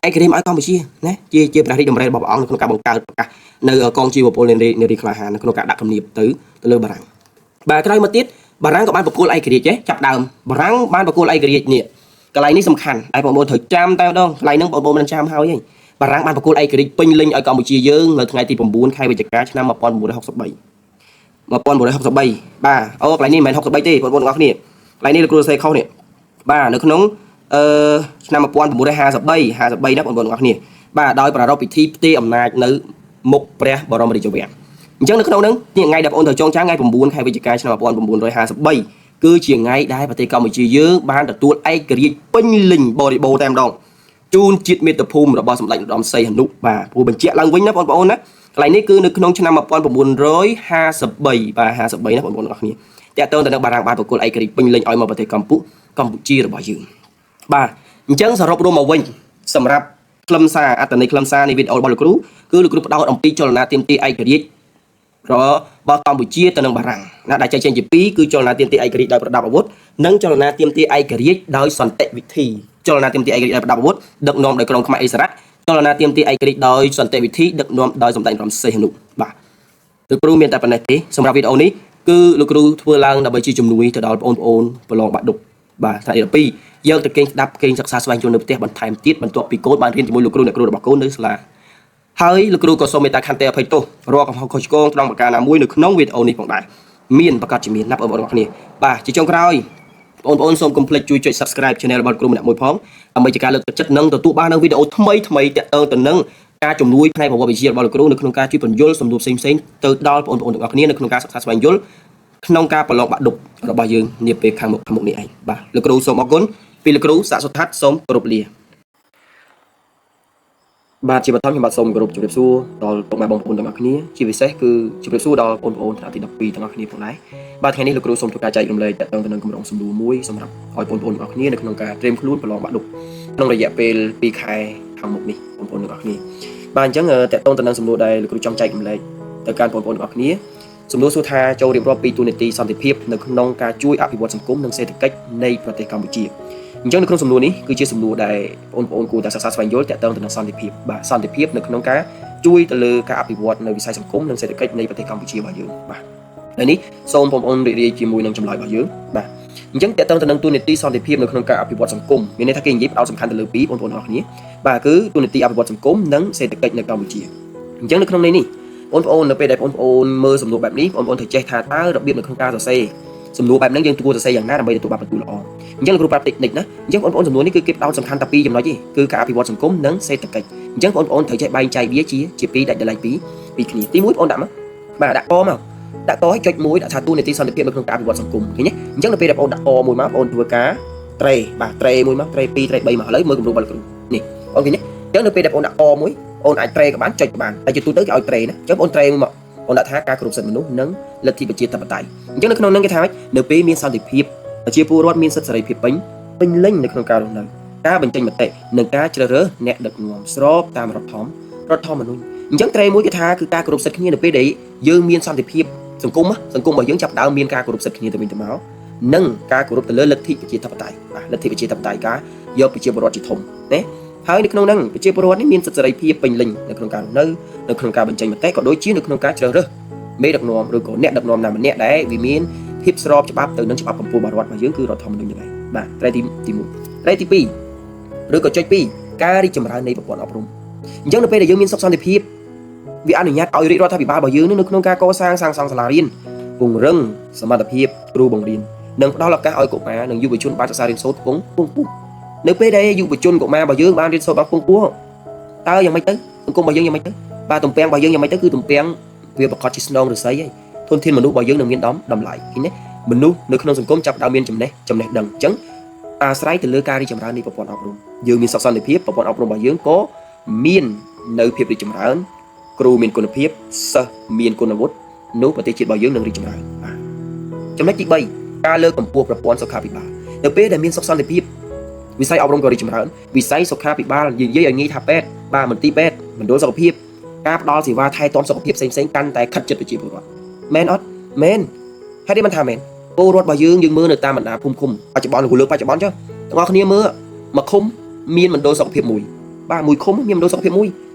់ឯករាជ្យមកឲ្យកម្ពុជាណាជាព្រះរាជតម្រិះរបស់ព្រះអង្គនៅក្នុងការបង្កើតប្រកាសនៅកងជីវពលនារីក្លាហាននៅក្នុងការដាក់គំនាបទៅលើបារាំងបាទក្រោយមកទៀតបារាំងក៏បានប្រគល់ឯករាជ្យចាប់ដើមបារាំងបានប្រគល់ឯករាជ្យនេះកន្លែងនេះសំខាន់តែបងប្អូនត្រូវចាំតែម្ដងកន្លែងហ្នឹងបងប្អូនមិនចាំហើយទេបារាំងបានប្រគល់ឯករាជ្យពេញលេញឲ្យកម្ពុជាយើងនៅថ្ងៃទី9ខែវិច្ឆិកាឆ្នាំ1963 1963បាទអូកន្លែងនេះមិនមែន63ទេបងប្អូនទាំងអស់គ្នាកន្លែងនេះលោកគ្រូសេខុសនេះបាទនៅក្នុងឆ្នាំ1953 53ណាបងប្អូនទាំងអស់គ្នាបាទដោយប្រារព្ធពិធីផ្ទេរអំណាចនៅមុខព្រះបរមរាជវាំងអញ្ចឹងនៅក្នុងហ្នឹងថ្ងៃដែលបងប្អូនត្រូវចងចាំថ្ងៃ9ខែវិច្ឆិកាឆ្នាំ1953គឺជាថ្ងៃដែលប្រទេសកម្ពុជាយើងបានទទួលឯករាជ្យពេញលេញបរិបូរណ៍តែម្ដងជូនជាតិមាតុភូមិរបស់សម្ដេចនរោត្តមសីហនុបាទព្រោះបញ្ជាក់ឡើងវិញណាបងប្អូនណាកន្លែងនេះគឺនៅក្នុងឆ្នាំ1953បាទ53ណាបងប្អូនទាំងអស់គ្នាតាក់ទងទៅនឹងបារាំងបានប្រគល់ឯករាជ្យពេញលេញឲ្យមកប្រទេសកម្ពុជារបស់យើងបាទអញ្ចឹងសរុបរួមមកវិញសម្រាប់ខ្លឹមសារអត្ថន័យខ្លឹមសារនៃវីដេអូរបស់លោកគ្រូគឺលោកគ្រូផ្ដោតអំពីចលនាទាមទារឯករាជ្យរបស់កម្ពុជាទៅនឹងបារាំងណាដែលចែកចេញជាពីរគឺចលនាទាមទារឯករាជ្យដោយប្រដាប់អាវុធនិងចលនាទាមទារឯករាជ្យដោយសន្តិវិធីចលនាទាមទារឯករាជ្យដោយប្រដាប់អាវុធដឹកនាំដោយក្រុមខ្មែរអិសរាជចលនាទាមទារឯករាជ្យដោយសន្តិវិធីដឹកនាំដោយសម្ដេចនរោត្តមសីហនុបាទលោកគ្រូមានតែប៉ុណ្ណេះទេសម្រាប់វីដេអូនេះគឺលោកគ្រូធ្វើឡើងដើម្បីជាជំនួយទៅដល់បងប្អូនប្រឡងបាក់ឌុបបាទថ្នាក់ទី12 យកទៅគេងស្ដាប់គេងសិក្សាស្វែងយល់នៅផ្ទះបន្ថែមទៀតបន្ទាប់ពីកូនបានរៀនជាមួយលោកគ្រូអ្នកគ្រូរបស់កូននៅសាលាហើយលោកគ្រូក៏សូមមេត្តាខន្តីអភ័យទោសរាល់កំហុសខុសឆ្គងត្រង់ប្រការណាមួយនៅក្នុងវីដេអូនេះផងដែរមានប្រកាសជាមានណាបងប្អូនទាំងអស់គ្នាបាទជាចុងក្រោយបងប្អូនសូមកុំភ្លេចជួយចុច Subscribe Channel របស់គ្រូម្នាក់មួយផងដើម្បីជាការលើកទឹកចិត្តនិងទទួលបាននូវវីដេអូថ្មីថ្មីតាក់ទងទៅនឹងការជំនួយផ្នែកប្រវត្តិវិទ្យារបស់លោកគ្រូនៅក្នុងការជួយពន្យល់សំណួរផ្សេងៗទៅដល់បងប្អូនទាំងអស់គ្នានៅក្នុងការសិក្សាស្វែងយល់ក្នុងការប្រឡងបាក់ឌុបរបស់យើងនាពេលខាងមុខខាងមុខនេះឯងបាទលោកគ្រូសូមអរគុណពីលោកគ្រូសាកសុថាត់សូមគោរពលាបាទជាបឋមខ្ញុំបាទសូមគោរពជម្រាបសួរដល់ពុកម៉ែបងប្អូនទាំងអស់គ្នាជាពិសេសគឺជម្រាបសួរដល់បងប្អូនថ្នាក់ទី12ទាំងអស់គ្នាផងដែរបាទថ្ងៃនេះលោកគ្រូសូមធ្វើការចែករំលែកទាក់ទងទៅនឹងគម្រោងសំណួរមួយសម្រាប់ឲ្យបងប្អូនទាំងអស់គ្នានៅក្នុងការត្រៀមខ្លួនប្រឡងបាក់ឌុបក្នុងរយៈពេល2ខែខាងមុខនេះបងប្អូនទាំងអស់គ្នាបាទអញ្ចឹងទាក់ទងទៅនឹងសំណួរដែលលោកគ្រូចង់ចែករំលែកទៅកាន់បងប្អូនទាំងអស់គ្នាសំណួរសួរថាចូលរៀបរាប់ពីទូនីតិសន្តិភាពនៅក្នុងការជួយអភិវឌ្ឍសង្គមនិងសេដ្ឋកិច្ចនៃប្រទេសកម្ពុជាអញ្ចឹងនៅក្នុងសំណួរនេះគឺជាសំណួរដែលបងប្អូនគួរតែសិក្សាស្វែងយល់ទាក់ទងទៅនឹងសន្តិភាពបាទសន្តិភាពនៅក្នុងការជួយទៅលើការអភិវឌ្ឍនៅវិស័យសង្គមនិងសេដ្ឋកិច្ចនៃប្រទេសកម្ពុជារបស់យើងបាទហើយនេះសូមបងប្អូនរីករាយជាមួយនឹងចម្លើយរបស់យើងបាទអញ្ចឹងទាក់ទងទៅនឹងទូនីតិសន្តិភាពនៅក្នុងការអភិវឌ្ឍសង្គមមានន័យថាគេនិយាយផ្ដោតសំខាន់ទៅលើពីរបងប្អូនទាំងអស់គ្នាបាទគឺទូនីតិអភិវឌ្ឍសង្គមនិងសេដ្ឋកិច្ចនៅកម្ពុជាអញ្ចឹងនៅក្នុងន័យនេះបងប្អូននៅពេលដែលបងប្អូនមើលសំណួរបែបនេះបងប្អូនត្រូវចេះថាតើរបៀបនៅក្នុងការសរសេរសំណួរបែបហ្នឹងយើងគួរសរសេរយ៉ាងណាដើម្បីទទួលបានពិន្ទុល្អអញ្ចឹងលោកគ្រូប្រាប់តិចនិចណាអញ្ចឹងបងប្អូនសំណួរនេះគឺគេផ្ដោតសំខាន់តែពីរចំណុចទេគឺការអភិវឌ្ឍសង្គមនិងសេដ្ឋកិច្ចអញ្ចឹងបងប្អូនត្រូវចេះបែងចែកវាជាពីរដាច់ដោយឡែកពីគ្នាទី1បងប្អូនដាក់មកបាទដាក់កមកដាក់កឲ្យចុចមួយដាក់ថាទូនីតិសន្តិភាពនៅក្នុងការអភិវឌ្ឍសង្គមឃើញទេអញ្ចឹងនៅពេលដែលបងប្អូនដាក់កមួយមកបងប្អូនធ្វើការត្រេបាទត្រេមួយមកត្រេ2ត្រេ3មកឥឡូវមើលគំរូរបស់លោកគ្រូនេះបងឃើញទេអញ្ចឹងនៅពេលដែលបងប្អូនដាក់កមួយបងប្អូនអាចត្រេក៏បានចុចក៏បានតែជាទូទៅគេឲ្យត្រេណាអញ្ចឹងបងប្អូនត្រេមួយមកបងដាក់ថាការគោរពសិទ្ធិមនុស្សនិងលទ្ធិប្រជាធិបតេយ្យអញ្ចឹងនៅក្នុងនឹងគេថាម៉េចនៅពេលមានសន្តិភាពប្រជាពលរដ្ឋមានសិទ្ធិសេរីភាពពេញពេញលេញនៅក្នុងការរស់នៅការបញ្ចេញមតិនិងការជ្រើសរើសអ្នកដឹកនាំស្របតាមរដ្ឋធម្មនុញ្ញអញ្ចឹងត្រេមួយគេថាគឺការគោរពសិទ្ធិគ្នានៅពេលដែលយើងមានសន្តិភាពសង្គមសង្គមរបស់យើងចាប់ដើមមានការគោរពសិទ្ធិគ្នាទៅវិញទៅមកនិងការគោរពទៅលើលទ្ធិប្រជាធិបតេយ្យបាទលទ្ធិប្រជាធិបតេយ្យការយកប្រជាពលរដ្ឋជាធំណាហើយនៅក្នុងហ្នឹងប្រជាពលរដ្ឋនេះមានសិទ្ធិសេរីភាពពេញលេញនៅក្នុងការរស់នៅនៅក្នុងការបញ្ចេញមតិក៏ដូចជានៅក្នុងការជ្រើសរើសមេដឹកនាំឬក៏អ្នកដឹកនាំណាម្នាក់ដែលវាមានភាពស្របច្បាប់ទៅនឹងច្បាប់កម្ពុជារបស់រដ្ឋរបស់យើងគឺរដ្ឋធម្មនុញ្ញហ្នឹងឯងបាទត្រេទី1ត្រេទី2ឬក៏ចុច2ការរីកចម្រើននៃប្រព័ន្ធអប់រំអញ្ចឹងនៅពេលដែលយើងមានសុខសន្តិភាពវាអនុញ្ញាតឲ្យរាជរដ្ឋាភិបាលរបស់យើងនៅក្នុងការកសាងសាងសង់សាលារៀនពង្រឹងសមត្ថភាពគ្រូបង្រៀននិងផ្ដល់ឱកាសឲ្យកុមារនិងយុវជនបានសិក្សារៀនសូត្រខ្ពង់ខ្ពស់នៅពេលដែលយុវជនកុមាររបស់យើងបានរៀនសូត្របានខ្ពង់ខ្ពស់តើយ៉ាងម៉េចទៅសង្គមរបស់យើងយ៉ាងម៉េចទៅបាទទំពាំងរបស់យើងយ៉ាងម៉េចទៅគឺទំពាំងវាប្រកាសជាស្នងឫស្សីហើយធនធានមនុស្សរបស់យើងនឹងមានតម្លៃឃើញទេមនុស្សនៅក្នុងសង្គមចាប់ដើមមានចំណេះដឹងអញ្ចឹងអាស្រ័យទៅលើការរីកចម្រើននៃប្រព័ន្ធអប់រំយើងមានសុខសន្តិភាពប្រព័ន្ធអប់រំរបស់យើងក៏មាននៅភាពរីកចម្រើនគ្រូមានគុណភាពសិស្សមានគុណវុឌ្ឍនោះប្រទេសជាតិរបស់យើងនឹងរីកចម្រើនបាទចំណុចទី3ការលើកកម្ពស់ប្រព័ន្ធសុខាភិបាលនៅពេលដែលមានសុខសន្តិភាពវិស័យអប់រំក៏រីកចម្រើនវិស័យសុខាភិបាលនិយាយឲ្យងាយថាពេទ្យបាទមន្ទីរពេទ្យមណ្ឌលសុខភាពការផ្ដល់សេវាថែទាំសុខភាពផ្សេងៗកាន់តែខិតជិតប្រជាពលរដ្ឋមែនអត់មែនហើយនេះមិនថាមែនពលរដ្ឋរបស់យើងយើងមើលនៅតាមបណ្ដាភូមិឃុំបច្ចុប្បន្នលើបច្ចុប្បន្នចុះទាំងអស់គ្នាមើលមួយឃុំមានមណ្ឌលសុខភាពមួយបាទមួយឃុំមានមណ្ឌលសុខភាពមួយ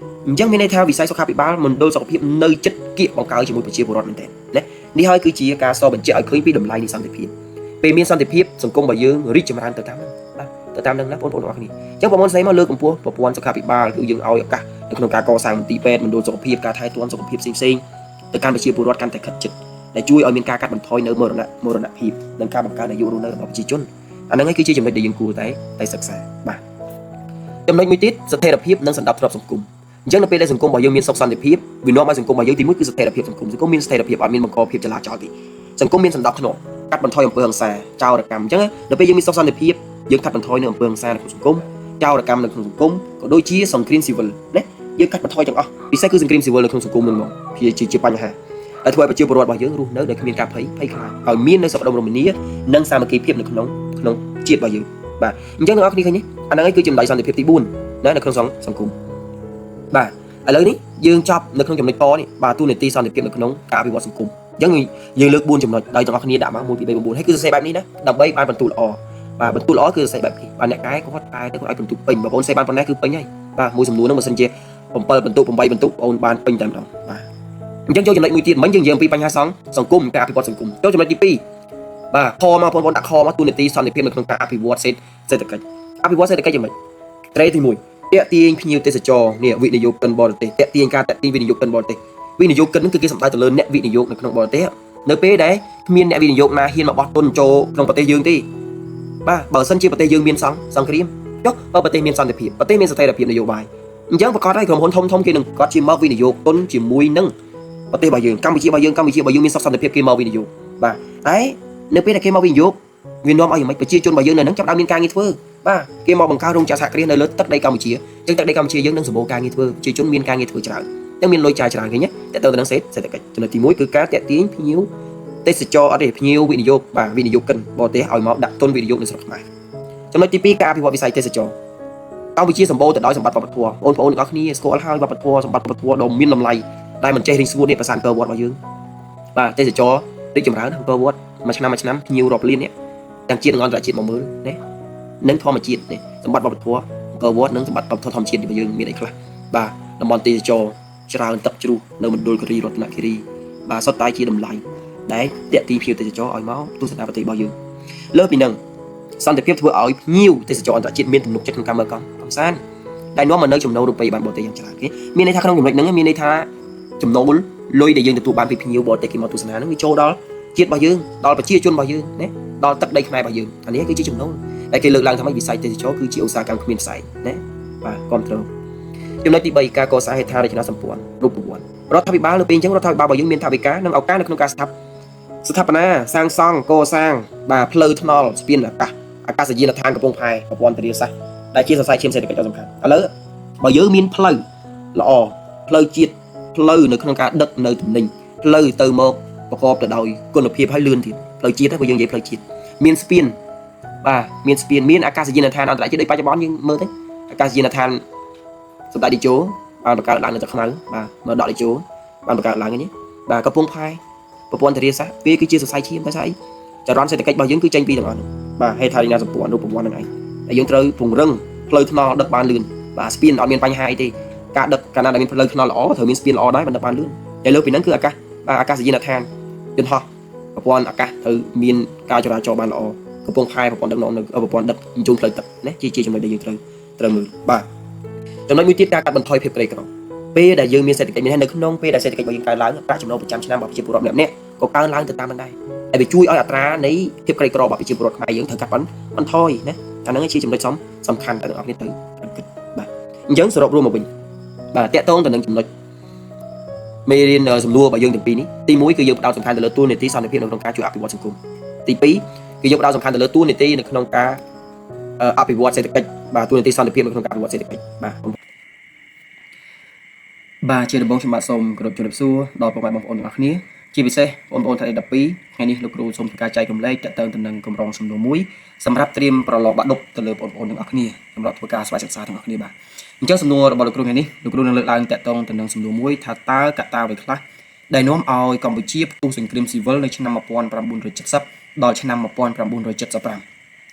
អញ្ចឹងមានន័យថាវិស័យសុខាភិបាលមណ្ឌលសុខភាពនៅចិត្តគៀកបង្កើជាមួយប្រជាពលរដ្ឋមែនទែនណានេះហើយគឺជាការសបញ្ជាក់ឲ្យឃើញពីតម្លៃនៃសន្តិភាពពេលមានសន្តិភាពសង្គមរបស់យើងរីកចម្រើនទៅតាមហ្នឹងបាទទៅតាមហ្នឹងណាបងប្អូនទាំងអស់គ្នាអញ្ចឹងបងប្អូនស្រីមកលើកកម្ពស់ប្រព័ន្ធសុខាភិបាលគឺយើងឲ្យឱកាសនៅក្នុងការកសាងមន្ទីរពេទ្យមណ្ឌលសុខភាពការថែទាំសុខភាពផ្សេងៗទៅកាន់ប្រជាពលរដ្ឋកាន់តែខិតជិតដែលជួយឲ្យមានការកាត់បន្ថយនៅមរណភាពនិងការបង្កើនអាយុរស់នៅរបស់ប្រជាជនអាហ្នឹងឯងគឺជាចំណុចដែលយើងគួរតែសិក្សាបាទចំណុចមួយទៀតស្ថិរភាពនិងសន្តិភាពសង្គមអញ្ចឹងនៅពេលដែលសង្គមរបស់យើងមានសុខសន្តិភាពវានាំឲ្យសង្គមរបស់យើងទីមួយគឺស្ថិរភាពសង្គមសង្គមមានស្ថិរភាពអត់មានបង្កភាពចលាចលទេសង្គមមានសន្តិភាពកាត់បន្ថយអំពើហិង្សាចោរកម្មអញ្ចឹងនៅពេលយើងមានសុខសន្តិភាពយើងកាត់បន្ថយនៅអំពើហិង្សានៅក្នុងសង្គមចោរកម្មនៅក្នុងសង្គមក៏ដូចជាសង្គ្រាមស៊ីវិលណាយើងកាត់បន្ថយទាំងអស់ពិសេសគឺសង្គ្រាមស៊ីវិលនៅក្នុងសង្គមនឹងមកជាបញ្ហាដែលធ្វើឲ្យប្រជាពលរដ្ឋរបស់យើងរស់នៅដោយគ្មានការភ័យខ្លាចឲ្យមាននៅសុខដុមរមនានិងសាមគ្គីភាពនៅក្នុងជាតិរបស់យើងបាទអញ្ចឹងទាំងអស់គ្នាឃើញទេអាហ្នឹងឯងគឺចំណុចសន្តិភាពទី4ណានៅក្នុងសង្គមបាទឥឡូវនេះយើងចប់នៅក្នុងចំណុចកនេះបាទទូនីតិសន្តិភាពនៅក្នុងការអភិវឌ្ឍសង្គមអញ្ចឹងយើងលើក4ចំណុចដោយទាំងអស់គ្នាដាក់មក1 2 3 9ហើយគឺសរសេរបែបនេះណាដើម្បីបានបន្ទូលល្អបាទបន្ទូលល្អគឺសរសេរបែបនេះបាទអ្នកកែគាត់កែទៅគាត់ឲ្យបន្ទូពេញបងប្អូនសរសេរបានប៉ុណ្ណេះគឺពេញហើយបាទមួយសំណួរហ្នឹងបើសិនជា7បន្ទុក8បន្ទុកបងអូនបានពេញតែម្ដងបាទអញ្ចឹងចូលចំណុចមួយទៀតមិញយើងនិយាយអំពីបញ្ហាសង្គមការអភិវឌ្ឍសង្គមចូលចំណុចទី2 បាទខមកបងប្អូនដាក់ខមកទូនាទីសន្តិភាពនៅក្នុងការអភិវឌ្ឍសេដ្ឋកិច្ចអភិវឌ្ឍសេដ្ឋកិច្ចយ៉ាងម៉េចត្រេទី1តាក់ទាញភ្ញៀវទេសចរនេះវិនិយោគិនបរទេសតាក់ទាញការតាក់ទាញវិនិយោគិនបរទេសវិនិយោគិនហ្នឹងគឺគេសំដៅទៅលើអ្នកវិនិយោគនៅក្នុងបរទេសនៅពេលដែលគ្មានអ្នកវិនិយោគណាហ៊ានមកបោះទុនចូលក្នុងប្រទេសយើងទេបាទបើសិនជាប្រទេសយើងមានសង្គ្រាមចុះបើប្រទេសមានសន្តិភាពប្រទេសមានស្ថិរភាពនយោបាយអញ្ចឹងប្រកាសហើយក្រុមហ៊ុនធំធំគេនឹងគាត់ជាមកវិនិយោគទុនជាមួយនឹងប្រទេសរបស់យើងកម្ពុជារបស់យើងកម្ពុជារបស់យើងមានសុខសន្តិភាពគេមកវិនិយោគបាទតែនៅពេលដែលគេមកវិនិយោគវានាំឲ្យយ៉ាងម៉េចប្រជាជនរបស់យើងនៅហ្នឹងចាប់ផ្ដើមមានការងារធ្វើបាទគេមកបង្កើតរោងចក្រសហគ្រាសនៅលើទឹកដីកម្ពុជាអញ្ចឹងទឹកដីកម្ពុជាយើងនឹងសម្បូរការងារធ្វើប្រជាជនមានការងារធ្វើច្រើនអញ្ចឹងមានលុយចាយច្រើនឃើញទេតើទៅនឹងសេដ្ឋកិច្ចចំណុចទី1គឺការតាក់ទាញភ្ញៀវទេសចរអត់ទេភ្ញៀវវិនិយោគបាទវិនិយោគិនបរទេសឲ្យមកដាក់ទុនវិនិយោគនៅស្រុកខ្មែរចំណុចទី2ការអភិវឌ្ឍវិស័យទេសចរកម្ពុជាសម្បូរទៅដោយសម្បត្តិវប្បធម៌បងប្អូនទាំងអស់គ្នាស្គាល់ហើយវប្បធម៌សម្បត្តិវប្បធម៌ដ៏មានតម្លៃដែលមិនចេះរីងស្ងួតនេះប្រាសាទអង្គរវត្តរបស់យើងបាទទេសចររីកចម្រើនអង្គរវត្តមួយឆ្នាំមួយឆ្នាំភ្ញៀវរាប់លាននេះទាំងជាតិនិងអន្តរជាតិមកមើលណានិងធម្មជាតិនេះសម្បត្តិវប្បធម៌អង្គរវត្តនិងសម្បត្តិវប្បធម៌ធម្មជាតិរបស់យើងមានអីខ្លះបាទតំបន់ទេសចរច្រើនទឹកជ្រោះនៅមណ្ឌលគិរីរតនគិរីបាទសុទ្ធតែជាតម្លៃដែលតាក់ទាញភ្ញៀវទេសចរឲ្យមកទស្សនាប្រទេសរបស់យើងលើសពីនឹងសន្តិភាពធ្វើឲ្យភ្ញៀវទេសចរអន្តរជាតិមានទំនុកចិត្តក្នុងការមើលកំសាន្តដែលនាំមកនូវចំណូលរូបិយប័ណ្ណបរទេសយ៉ាងច្រើនគេមានន័យថាក្នុងចំណុចហ្នឹងមានន័យថាចំណូលលុយដែលយើងទទួលបានពីភ្ញៀវបរទេសគេមកទស្សនាហ្នឹងវាចូលដល់ជាតិរបស់យើងដល់ប្រជាជនរបស់យើងណាដល់ទឹកដីខ្មែររបស់យើងអានេះគឺជាចំណូលដែលគេលើកឡើងថាម៉េចវិស័យទេសចរគឺជាឧស្សាហកម្មគ្មានផ្សែងណាបាទគ្រប់គ្រងចំណុចទី3ការកសាងហេដ្ឋារចនាសម្ព័ន្ធរូបវន្តរដ្ឋាភិបាលនៅពេលអញ្ចឹងរដ្ឋាភិបាលរបស់យើងមានថវិកានិងឱកាសនៅក្នុងការស្ថាបនាសាងសង់កសាងបាទផ្លូវថ្នល់ស្ពានអាកាសអាកាសយានដ្ឋានកំពង់ផែប្រព័ន្ធធារាសាស្ត្រដែលជាសរសៃឈាមសេដ្ឋកិច្ចដ៏សំខាន់ឥឡូវបើយើងមានផ្លូវល្អផ្លូវជាតិផ្លូវនៅក្នុងការដឹកនៅទំនិញផ្លូវទៅមកប្រកបទៅដោយគុណភាពហើយលឿនទៀតផ្លូវជាតិបើយើងនិយាយផ្លូវជាតិមានស្ពានបាទមានស្ពានមានអាកាសយានដ្ឋានអន្តរជាតិដូចបច្ចុប្បន្នយើងមើលទៅអាកាសយានដ្ឋានសម្ដេចតេជោបានបង្កើតឡើងនៅទឹកខ្មៅបាទមកដកតេជោបានបង្កើតឡើងនេះបាទកំពង់ផែប្រព័ន្ធធារាសាស្ត្រវាគឺជាសរសៃឈាមតែស្អីចរន្តសេដ្ឋកិច្ចរបស់យើងគឺចេញពីទាំងអស់នោះបាទហេដ្ឋារចនាសម្ព័ន្ធរូបវន្តហ្នឹងឯងហើយយើងត្រូវពង្រឹងផ្លូវថ្នល់ដឹកបានលឿនបាទស្ពានអត់មានបញ្ហាអីទេការដឹកកាលណាដែលមានផ្លូវថ្នល់ល្អត្រូវមានស្ពានល្អដែរបានដឹកបានលឿនតែលើពីហ្នឹងគឺអាកាសបាទអាកាសយានដ្ឋានយន្តហោះប្រព័ន្ធអាកាសត្រូវមានការចរាចរណ៍បានល្អកំពង់ផែប្រព័ន្ធដឹកនាំនៅប្រព័ន្ធដឹកជញ្ជូនផ្លូវទឹកណាជាចំណុចដែលយើងត្រូវមើលបាទចំណុចមួយទៀតការកាត់បន្ថយភាពក្រីក្រពេលដែលយើងមានសេដ្ឋកិច្ចមាននៅក្នុងពេលដែលសេដ្ឋកិច្ចរបស់យើងកើនឡើងប្រាក់ចំណូលប្រចាំឆ្នាំរបស់ប្រជាពលរដ្ឋម្នាក់ៗក៏កើនឡើងទៅតាមនឹងដែរហើយវាជួយឲ្យអត្រានៃភាពក្រីក្ររបស់ប្រជាពលរដ្ឋខ្មែរយើងត្រូវកាត់បន្ថយណាអាហ្នឹងជាចំណុចសំខាន់ដែលទាំងអស់គ្នាត្រូវគិតបាទអញ្ចឹងសរុបរួមមកវិញបាទតកតងទៅនឹងចំណុចមេរៀនសំណួររបស់យើងទាំងពីរនេះទី1គឺយើងផ្ដោតសំខាន់ទៅលើតួនាទីសន្តិភាពនៅក្នុងការជួយអភិវឌ្ឍសង្គមទី2គឺយើងផ្ដោតសំខាន់ទៅលើតួនាទីនៅក្នុងការអភិវឌ្ឍសេដ្ឋកិច្ចបាទតួនាទីសន្តិភាពនៅក្នុងការអភិវឌ្ឍសេដ្ឋកិច្ចបាទបាទជាដំបូងខ្ញុំបាទសូមគោរពជម្រាបសួរដល់ពុកម៉ែបងប្អូនទាំងអស់គ្នាជាពិសេសបងប្អូនថ្នាក់ទី12ថ្ងៃនេះលោកគ្រូសូមធ្វើការចែករំលែកតទៅនឹងកម្រងសំណួរមួយសម្រាប់ត្រៀមប្រឡងបាក់ឌុបទៅលើបងប្អូនទាំងអស់គ្នាសម្រាប់ធ្វើការស្វែងសិក្សាទាំងអស់គ្នាបាទអញ្ចឹងសំណួររបស់លោកគ្រូថ្ងៃនេះលោកគ្រូនឹងលើកឡើងតទៅនឹងសំណួរមួយថាតើកត្តាអ្វីខ្លះដែលនាំឲ្យកម្ពុជាផ្ទុះសង្គ្រាមស៊ីវិលនៅឆ្នាំ1970ដល់ឆ្នាំ1975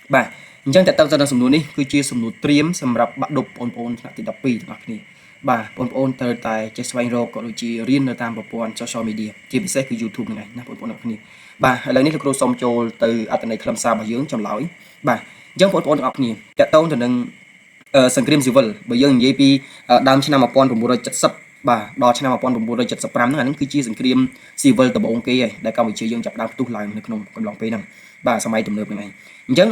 បាទអញ្ចឹងតទៅនឹងសំណួរនេះគឺជាសំណួរត្រៀមសម្រាប់បាក់ឌុបបងប្អូនថ្នាក់ទី12ទាំងអស់គ្នាបាទបងប្អូនត្រូវតែចេះស្វែងរកក៏ដូចជារៀននៅតាមប្រព័ន្ធ social media ជាពិសេសគឺ YouTube ហ្នឹងឯងណាបងប្អូនទាំងគ្នាបាទឥឡូវនេះលោកគ្រូសូមចូលទៅអត្ថន័យខ្លឹមសាររបស់យើងចម្លើយបាទអញ្ចឹងបងប្អូនទាំងអស់គ្នាតកតងទៅនឹងសង្គ្រាមស៊ីវិលបើយើងនិយាយពីដើមឆ្នាំ1970បាទដល់ឆ្នាំ1975ហ្នឹងអាហ្នឹងគឺជាសង្គ្រាមស៊ីវិលដំបូងគេឯងដែលកម្ពុជាយើងចាប់ផ្ដើមផ្ទុះឡើងនៅក្នុងកំឡុងពេលហ្នឹងបាទសម័យទំនើបហ្នឹងឯងអញ្ចឹង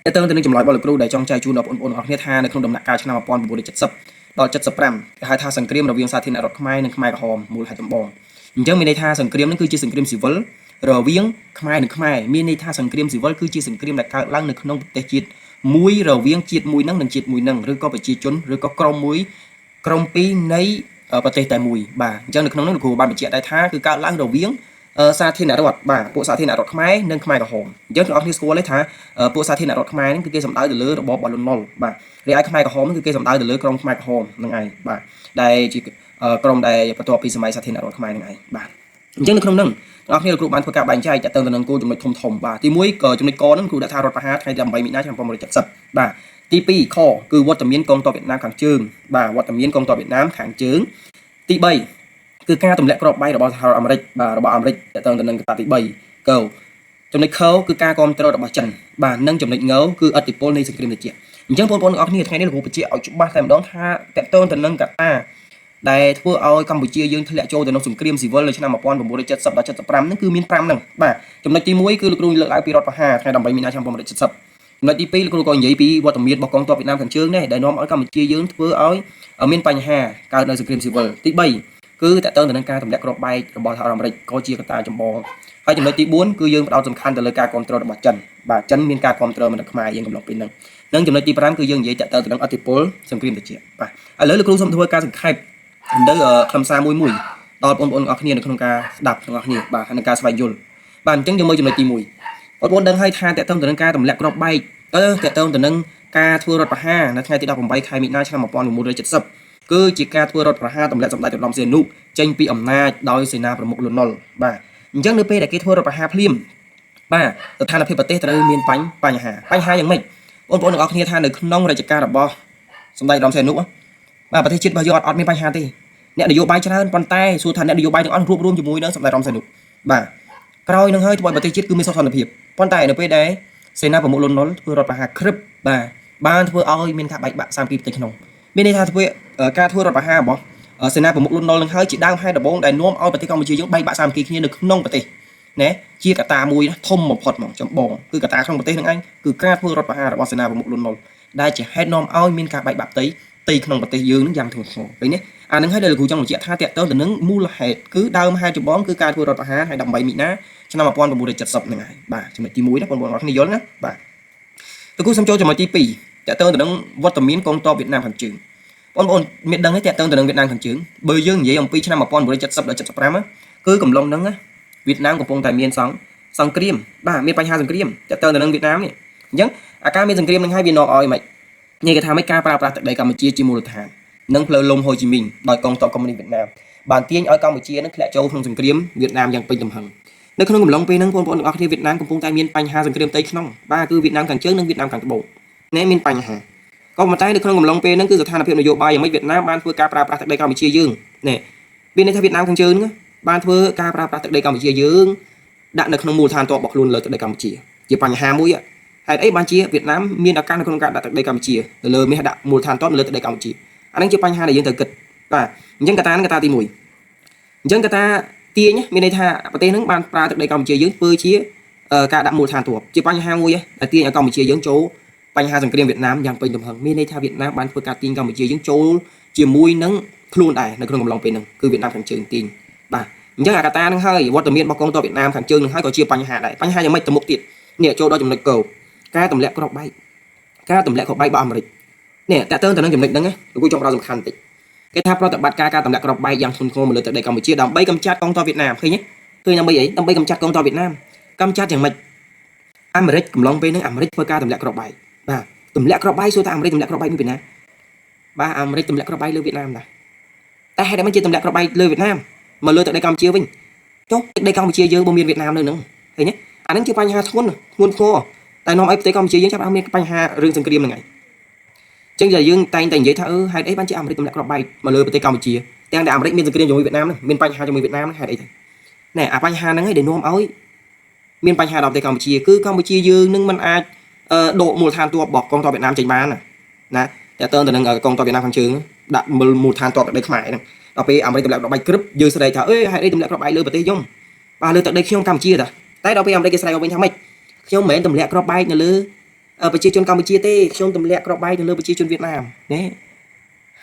តើទៅនឹងចម្លើយរបស់លោកគ្រូដែលចង់ចែកជូនដល់បងប្អូនទាំងអស់គ្នាថានៅក្នុងដំណាក់កាលឆ្នាំ1970ដល់75គេហៅថាសង្គ្រាមរវាងសាធារណរដ្ឋខ្មែរនិងខ្មែរក្រហមមូលហេតុចម្បងអញ្ចឹងមានន័យថាសង្គ្រាមនេះគឺជាសង្គ្រាមស៊ីវិលរវាងខ្មែរនិងខ្មែរមានន័យថាសង្គ្រាមស៊ីវិលគឺជាសង្គ្រាមដែលកើតឡើងនៅក្នុងប្រទេសជាតិមួយរវាងជាតិមួយនឹងនិងជាតិមួយនឹងឬក៏ប្រជាជនឬក៏ក្រុមមួយក្រុមពីរនៃប្រទេសតែមួយបាទអញ្ចឹងនៅក្នុងនោះលោកគ្រូបានបញ្ជាក់ដែរថាគឺកើតឡើងរវាងសាធារណរដ្ឋបាទពួកសាធារណរដ្ឋខ្មែរនិងខ្មែរក្រហមអញ្ចឹងទាំងអស់គ្នាស្គាល់ទេថាពួកសាធារណរដ្ឋខ្មែរហ្នឹងគឺគេសំដៅទៅលើរបបរបស់លន់នល់បាទរីឯខ្មែរក្រហមគឺគេសំដៅទៅលើក្រុមខ្មែរក្រហមហ្នឹងឯងបាទដែលជាក្រុមដែលបន្ទាប់ពីសម័យសាធារណរដ្ឋខ្មែរហ្នឹងឯងបាទអញ្ចឹងនៅក្នុងហ្នឹងទាំងអស់គ្នាលោកគ្រូបានធ្វើការបែងចែកតទៅនឹងគោលចំណុចធំធំបាទទី1ក៏ចំណុចកហ្នឹងគ្រូដាក់ថារដ្ឋប្រហារថ្ងៃទី8មីនាឆ្នាំ1970បាទទី2ខគឺវត្តមានកងទ័ពវៀតណាមខាងជើងបាទវត្តមានកងទ័ពវៀតណាមខាងជើងទី3គឺការទម្លាក់គ្រាប់បែករបស់សហរដ្ឋអាមេរិកបាទរបស់អាមេរិកតទៅនឹងកត្តាទី3ក ចំណុចខគឺការគ្រប់គ្រងរបស់ចិនបាទនិងចំណុចងគឺឥទ្ធិពលនៃសង្គ្រាមត្រជាក់អញ្ចឹងបងប្អូនទាំងអស់គ្នាថ្ងៃនេះលោកគ្រូបញ្ជាក់ឲ្យច្បាស់តែម្ដងថាតកតងទៅនឹងកត្តាដែលធ្វើឲ្យកម្ពុជាយើងធ្លាក់ចូលទៅក្នុងសង្គ្រាមស៊ីវិលនៅឆ្នាំ1970ដល់75ហ្នឹងគឺមាន5ហ្នឹងបាទចំណុចទី1គឺលោកគ្រូលើកឡើងពីរដ្ឋប្រហារថ្ងៃ18មីនាឆ្នាំ1970ចំណុចទី2លោកគ្រូក៏និយាយពីវត្តមានរបស់កងទ័ពវៀតណាមខាងជើងដែរដែលនាំឲ្យកម្ពុជាយើងធ្វើឲ្យមានបញ្ហាកើតនៅសង្គ្រាមស៊ីវិលទី3គឺតកតងទៅនឹងការទម្លាក់គ្រាប់បែករបស់សហរដ្ឋអាមេរិកក៏ជាកត្តាចម្បងហើយចំណុចទី4គឺយើងផ្ដោតសំខាន់ទៅលើការគ្រប់គ្រងរបស់ចិនបាទចិនមានការគ្រប់គ្រងមកនៅខ្មែរយើងកំឡុងពេលហ្នឹងនិងចំណុចទី5គឺយើងនិយាយតទៅនឹងឥទ្ធិពលសង្គ្រាមត្រជាក់បាទឥឡូវលោកគ្រូសូមធ្វើការសង្ខេបនៅខ្លឹមសារមួយមួយដល់បងប្អូនទាំងអស់គ្នានៅក្នុងការស្ដាប់ទាំងអស់គ្នាបាទហើយនឹងការស្វែងយល់បាទអញ្ចឹងយើងមើលចំណុចទី1បងប្អូនដឹងហើយថាតទៅនឹងការទម្លាក់គ្រាប់បែកតទៅទៅនឹងការធ្វើរដ្ឋប្រហារនៅថ្ងៃទី18ខែមីនាឆ្នាំ1970គឺជាការធ្វើរដ្ឋប្រហារទម្លាក់សម្ដេចឧត្តមសីហនុចេញពីអំណាចដោយសេនាប្រមុខលន់នល់បាទអញ្ចឹងនៅពេលដែលគេធ្វើរដ្ឋប្រហារភ្លាមបាទស្ថានភាពប្រទេសត្រូវមានបញ្ហាបញ្ហាយ៉ាងម៉េចបងប្អូនទាំងអស់គ្នាថានៅក្នុងរជ្ជកាលរបស់សម្ដេចឧត្តមសីហនុបាទប្រទេសជាតិរបស់យើងអត់មានបញ្ហាទេអ្នកនយោបាយច្រើនប៉ុន្តែសួរថាអ្នកនយោបាយទាំងអស់រួបរួមជាមួយនឹងសម្ដេចឧត្តមសីហនុបាទក្រោយនឹងហើយធ្វើឲ្យប្រទេសជាតិគឺមានសុខសន្តិភាពប៉ុន្តែនៅពេលដែលសេនាប្រមុខលន់នល់ធ្វើរដ្ឋប្រហារក្រឹបបាទបានធ្វើឲ្យមានការបែកបាក់សាមគ្គីផ្ទៃក្នុងមានន័យថាធ្វើការធ្វើរដ្ឋប្រហាររបស់សេនាប្រមុខលន់នល់នឹងហើយជាដើមហេតុដំបូងដែលនាំឲ្យប្រទេសកម្ពុជាយើងបែកបាក់សាមគ្គីគ្នានៅក្នុងប្រទេសណាជាកត្តាមួយធំបំផុតហ្មងចម្បងគឺកត្តាក្នុងប្រទេសនឹងឯងគឺការធ្វើរដ្ឋប្រហាររបស់សេនាប្រមុខលន់នល់ដែលជាហេតុនាំឲ្យមានការបែកបាក់ផ្ទៃក្នុងប្រទេសយើងនឹងយ៉ាងធ្ងន់ធ្ងរឃើញទេអានឹងហើយដែលលោកគ្រូចង់បញ្ជាក់ថាតកតទៅនឹងមូលហេតុគឺដើមហេតុចម្បងគឺការធ្វើរដ្ឋប្រហារថ្ងៃ18មីនាឆ្នាំ1970ហ្នឹងហើយបាទចំណុចទី1ណាបងប្អូនអរគ្នាយល់ណាបាទលោកគ្រូសូមចូលចំណុចទី2តកតទៅនឹងវត្តមានកងទ័ពវៀតណាមខាងជើងបងប្អូនមានដឹងទេតកតទៅនឹងវៀតណាមខាងជើងបើយើងនិយាយអំពីឆ្នាំ1970ដល់75គឺកំឡុងហ្នឹងវៀតណាមកំពុងតែមានសង្គ្រាមបាទមានបញ្ហាសង្គ្រាមតកតទៅនឹងវៀតណាមនេះអញ្ចឹងអាការមានសង្គ្រាមនឹងហើយវានាំឲ្យមិននេះគេថាមិនការប្រើប្រាស់ទឹកដីកម្ពុជាជាមូលដ្ឋាននិងផ្លូវលំហូជីមីញដោយកងទ័ពកុម្មុយនីសវៀតណាមបានទាញឲ្យកម្ពុជានឹងធ្លាក់ចូលក្នុងសង្គ្រាមវៀតណាមយ៉ាងពេញទំហឹងនៅក្នុងកំឡុងពេលហ្នឹងបងប្អូនទាំងអស់គ្នាវៀតណាមកំពុងតែមានបញ្ហាសង្គ្រាមផ្ទៃក្នុងបាទគឺវៀតណាមខាងជើងនិងវៀតណាមខាងត្បូងនេះមានបញ្ហាក៏ប៉ុន្តែនៅក្នុងកំឡុងពេលហ្នឹងគឺស្ថានភាពនយោបាយយ៉ាងម៉េចវៀតណាមបានធ្វើការប្រើប្រាស់ទឹកដីកម្ពុជាយើងនេះមានន័យថាវៀតណាមខាងជើងបានធ្វើការប្រើប្រាស់ទឹកដីកម្ពុជាយើងដាក់នៅក្នុងមូលដ្ឋានទ័ពរបស់ខ្លួនលើទឹកដីកម្ពុជាជាបញ្ហាមួយហេតុអីបានជាវៀតណាមមានឱកាសនៅក្នុងការដាក់ទឹកដីកម្ពុជាទៅលើមានដាក់មូលដ្ឋានទ័ពនៅលើទឹកដីកម្ពុជាអាហ្នឹងជាបញ្ហាដែលយើងត្រូវគិតបាទអញ្ចឹងកត្តាហ្នឹងកត្តាទី1អញ្ចឹងកត្តាទាញមានន័យថាប្រទេសហ្នឹងបានប្រើទឹកដីកម្ពុជាយើងធ្វើជាការដាក់មូលដ្ឋានទ័ពជាបញ្ហាមួយដែលទាញឲ្យកម្ពុជាយើងចូលបញ្ហាសង្គ្រាមវៀតណាមយ៉ាងពេញទំហឹងមានន័យថាវៀតណាមបានធ្វើការទាញកម្ពុជាយើងចូលជាមួយនឹងខ្លួនដែរនៅក្នុងកំឡុងពេលហ្នឹងគឺវៀតណាមខាងជើងទាញបាទអញ្ចឹងអាកត្តាហ្នឹងហើយវត្តមានរបស់កងទ័ពវៀតណាមខាងជើងហ្នឹងហើយក៏ជាបញ្ហាដែរបញ្ហាយ៉ាងម៉េចទៅមុខទៀតនេះចូលដល់ចំណុចគោការទម្លាក់គ្រាប់បែកការទម្លាក់គ្រាប់បែករបស់អាមេរិកនេះតើតើទៅនឹងចំណុចហ្នឹងលោកគ្រូចង់ផ្ដោតសំខាន់តិចគេថាប្រតិបត្តិការការទម្លាក់គ្រាប់បែកយ៉ាងធ្ងន់ធ្ងរមកលើទឹកដីកម្ពុជាដើម្បីកម្ចាត់កងទ័ពវៀតណាមឃើញទេឃើញដើម្បីអីដើម្បីកម្ចាត់កងទ័ពវៀតណាមកម្ចាត់យ៉ាងម៉េចអាមេរិកកំឡុងពេលហ្នឹងអាមេរិកធ្វើការទម្លាក់គ្រាប់បែកបាទទម្លាក់គ្រាប់បែកសួរថាអាមេរិកទម្លាក់គ្រាប់បែកមួយពីណាបាទអាមេរិកទម្លាក់គ្រាប់បែកលើវៀតណាមដែរតែហេតុអីមិនជាទម្លាក់គ្រាប់បែកលើវៀតណាមមកលើទឹកដីកម្ពុជាវិញចុះទឹកដីកម្ពុជាយើងបើមានវៀតណាមនៅហ្នឹងឃើញទេអាហ្នឹងជាបញ្ហាធ្ងន់ធ្ងន់ធ្ងរតែនាំឲ្យប្រទេសកម្ពុជាយើងចាប់ឲ្យមានបញ្ហារឿងសង្គ្រាមហ្នឹងឯងចឹងតែយើងតែងតែនិយាយថាហេតុអីបានជាអាមេរិកទម្លាក់គ្រាប់បែកមកលើប្រទេសកម្ពុជាទាំងដែលអាមេរិកមានសង្គ្រាមជាមួយវៀតណាមហ្នឹងមានបញ្ហាជាមួយវៀតណាមហ្នឹងហេតុអីទៅណែអាបញ្ហាហ្នឹងឯងដែលនាំឲ្យមានបញ្ហាដល់ប្រទេសកម្ពុជាគឺកម្ពុជាយើងនឹងមិនអាចដកមូលដ្ឋានទ័ពរបស់កងទ័ពវៀតណាមចេញបានណាតែតើទៅនឹងកងទ័ពវៀតណាមខាងជើងដាក់មូលដ្ឋានទ័ពទឹកដីខ្មែរហ្នឹងដល់ពេលអាមេរិកទម្លាក់គ្រាប់បែកក្រឹបយើងស្រែកថាហេតុអីទម្លាក់គ្រាប់បែកលើប្រទេសខ្ញុំបាទលើទឹកដីខ្ញុំកម្ពុជាតាតែដល់ពេលអាមេរិកគេស្រែកមកវិញថាម៉េចខ្ញុំមិនមែនទម្លាក់គ្រាប់បែកនៅលើប្រជាជនកម្ពុជាទេខ្ញុំទម្លាក់គ្រាប់បែកនៅលើប្រជាជនវៀតណាមណាអ